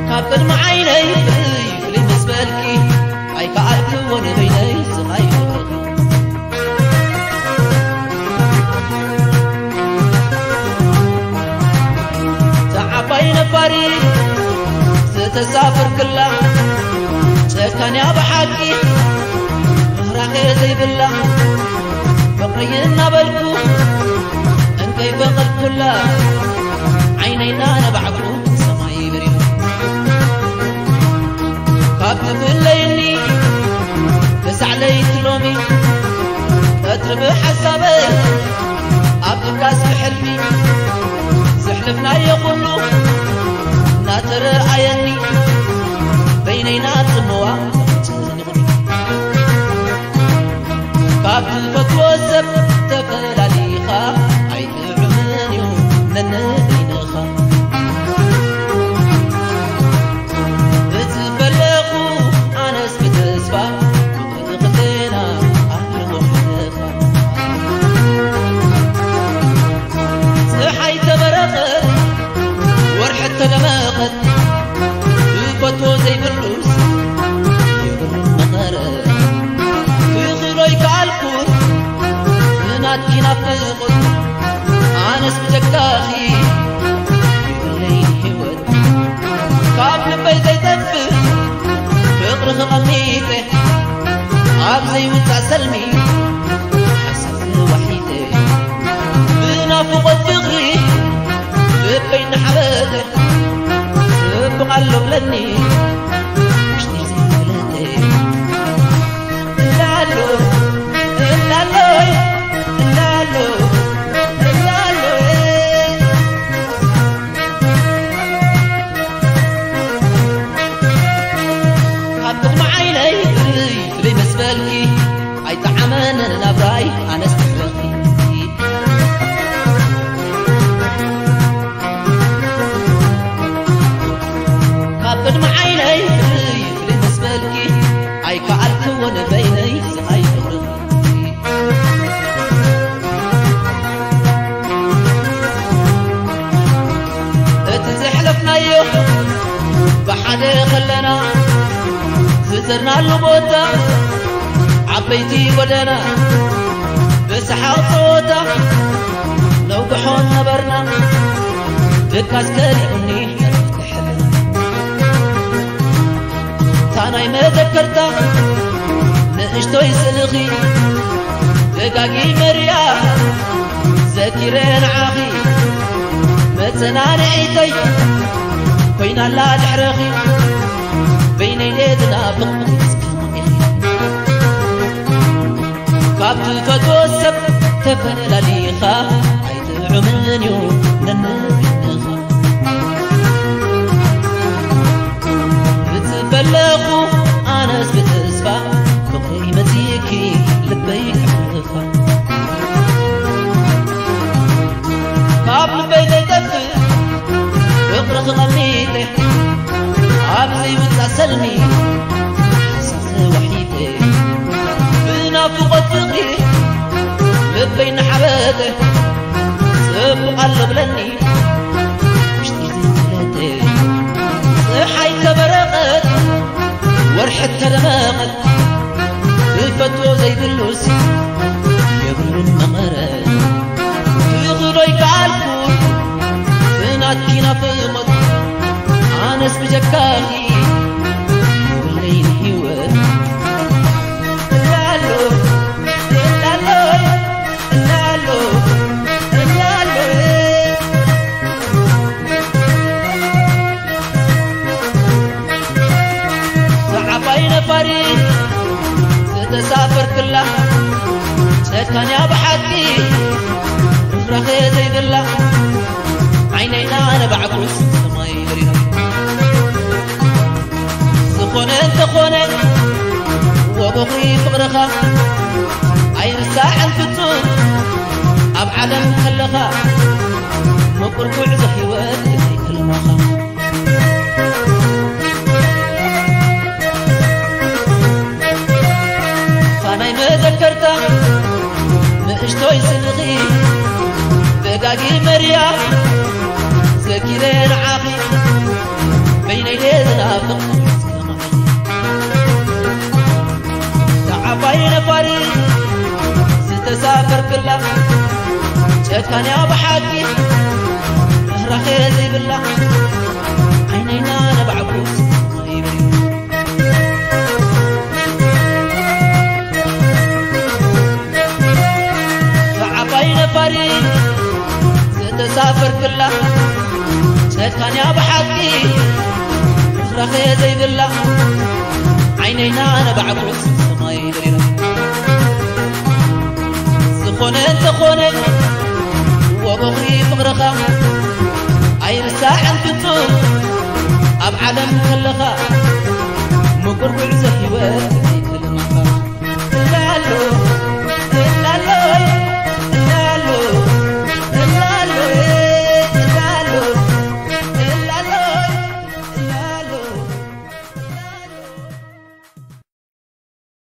ካብ ቅድሚ ዓይነይ ፍልይ ፍልይ ምስ በልኪ፣ ኣይከኣልክዎን በይነይ ስቓይ ፈተኺ። እታ ዓባይ ነፋሪት ዝተሳፈርክላ፣ ጨካንያ ብሓቂ ርህራሄ ዘይብላ፣ ፍቕረይ እናበልኩ እንከይፈቐድኩላ፣ ዓይነይ እናነባዕኩ ሰማይ በሪሩ። ካብ ትፍለይኒ ክሳዕ ለይቲ ሎሚ፣ ቀትሪ ብሓሳበይ ኣብ ድቃስ ብሕልሚ፣ ዘሕለፍናዮ ኩሉ እናተረኣየኒ፣ በይነይና ጽምዋ ጨኒቑኒ። ካብ ትፈትዎ ሰብ ተፈላሊኻ ኣይጥዑምን እዩ ነንበይንኻ። እቲ ፈለኹ ኣነስ ብተስፋ፣ ፍቕሪ ክልቴና ኣርሕቑ ሓለኻ። ጸሓይ ተበረቐት፣ ወርሒ ተደመቐት፣ ዝፈትዎ ዘይብሉስ የብሉን መቐረት። ክኽሎ ይከኣልኩን ብናትኪ ናፍቖት፣ ኣነስ ብጀካኺ የብለይን ህይወት። ካብ ልበይ ዘይጠፍእ ፍቕሪ ክቐሚጠ፣ ኣብ ዘይውጻእ ሰልሚ ሓሳብ ተዋሒጠ፣ ብናፍቖት ፍቕሪ ልበይ እናሓበጠ፣ ጽቡቕ ኣሎ ብለኒ ውሽጢ ዘይፍለጠ። እላሎ፣ እላሎይ፣ እላሎ፣ እላሎይ። ካብ ቅድሚ ዓይነይ ፍልይ ፍልይ ምስ በልኪ፣ ኣይጠዓመን ናብራይ ኣነስ ትሕበልኪ። ካብ ቅድሚ ዓይነይ ፍልይ ፍልይ ምስ በልኪ፣ ኣይከኣልክዎን በይነይ ስቓይ ፍቕርኺ። እቲ ዘሕለፍናዮ ብሓደ ከለና፣ ዝዘርናሉ ቦታ ዓበይቲ ጎደና፣ ብሰሓቕ ጸወታ ነውግሖ ነበርና። ድቃስ ከሊኡኒ እታ ናይ መዘከርታ ንእሽቶይ ስእልኺ፣ ደጋጊመ ሪኣ ዘኪረ ንዓኺ። መጸናንዒተይ ኮይናላ ድሕረኺ፣ በይነይ ድየ ዝናፍቕ እስኪ ሞኢኺ። ካብ ትፈትዎ ሰብ ተፈላሊኻ፣ ኣይጥዑምን እዩ ነንበይንኻ። ብትበለኹ ኣነስ ብተስፋ፣ ፍቕሪ መጺእኪ ልበይ ክዕርፋ። ካብ ልበይ ዘይጠፍእ ፍቕርኺ ቐሚጠ፣ ኣብ ዘይውጻእ ሰልሚ ሓሳብ ተዋሒጠ፣ ብናፍቖት ፍቕሪ ልበይ እናሓበጠ፣ ጽቡቕ ኣሎ ብለኒ ውሽጢ ዘይፈለጠ። ጸሓይ ተበረቐት፣ ወርሒ ተደመቐት፣ ዝፈትዎ ዘይብሉስ የብሉን መቐረት። ክኽዶ ይከኣልኩ ብናትኪ ናፍቖት፣ ኣነስ ብጀካኺ የብለይን ህይወት። እላሎ፣ እላሎ፣ እላሎ፣ እላሎ። ዝዓባይ ነፋሪት ዝተሳፈርክላ፣ ጨካንያ ብሓቂ ርሕራኸ ዘይብላ፣ ዓይነይና ነባዕኩስ ኮነ እንተኾነ ወበኹሪ ፍቕርኻ ኣይርሳዕን ፍጹም ኣብ ዓለም ከለኻ ምቁር ጉዕዞ ህይወት ኣይክልማኻ ፋናይ መዘከርታ ንእሽቶይ ስልኺ ደጋጊመ ርያ ዘኪረ ንዓኺ በይነይ ድየ ዝናፍቕ ዓባይ ነፋሪት ዝተሳፈርክላ ጨካንያ ብሓቂ ርህራሄ ዘይብላ ዓይነይና ነባዕኩስ ዓባይ ነፋሪት ዝተሳፈርክላ ጨካንያ ብሓቂ ርህራሄ ዘይብላ ዓይነይና ነባዕኩስ ሰማይ ደሪራ ዝኾነ እንተኾነ ወበኹሪ ፍቕርኻ ኣይርሳዕን ፍጹም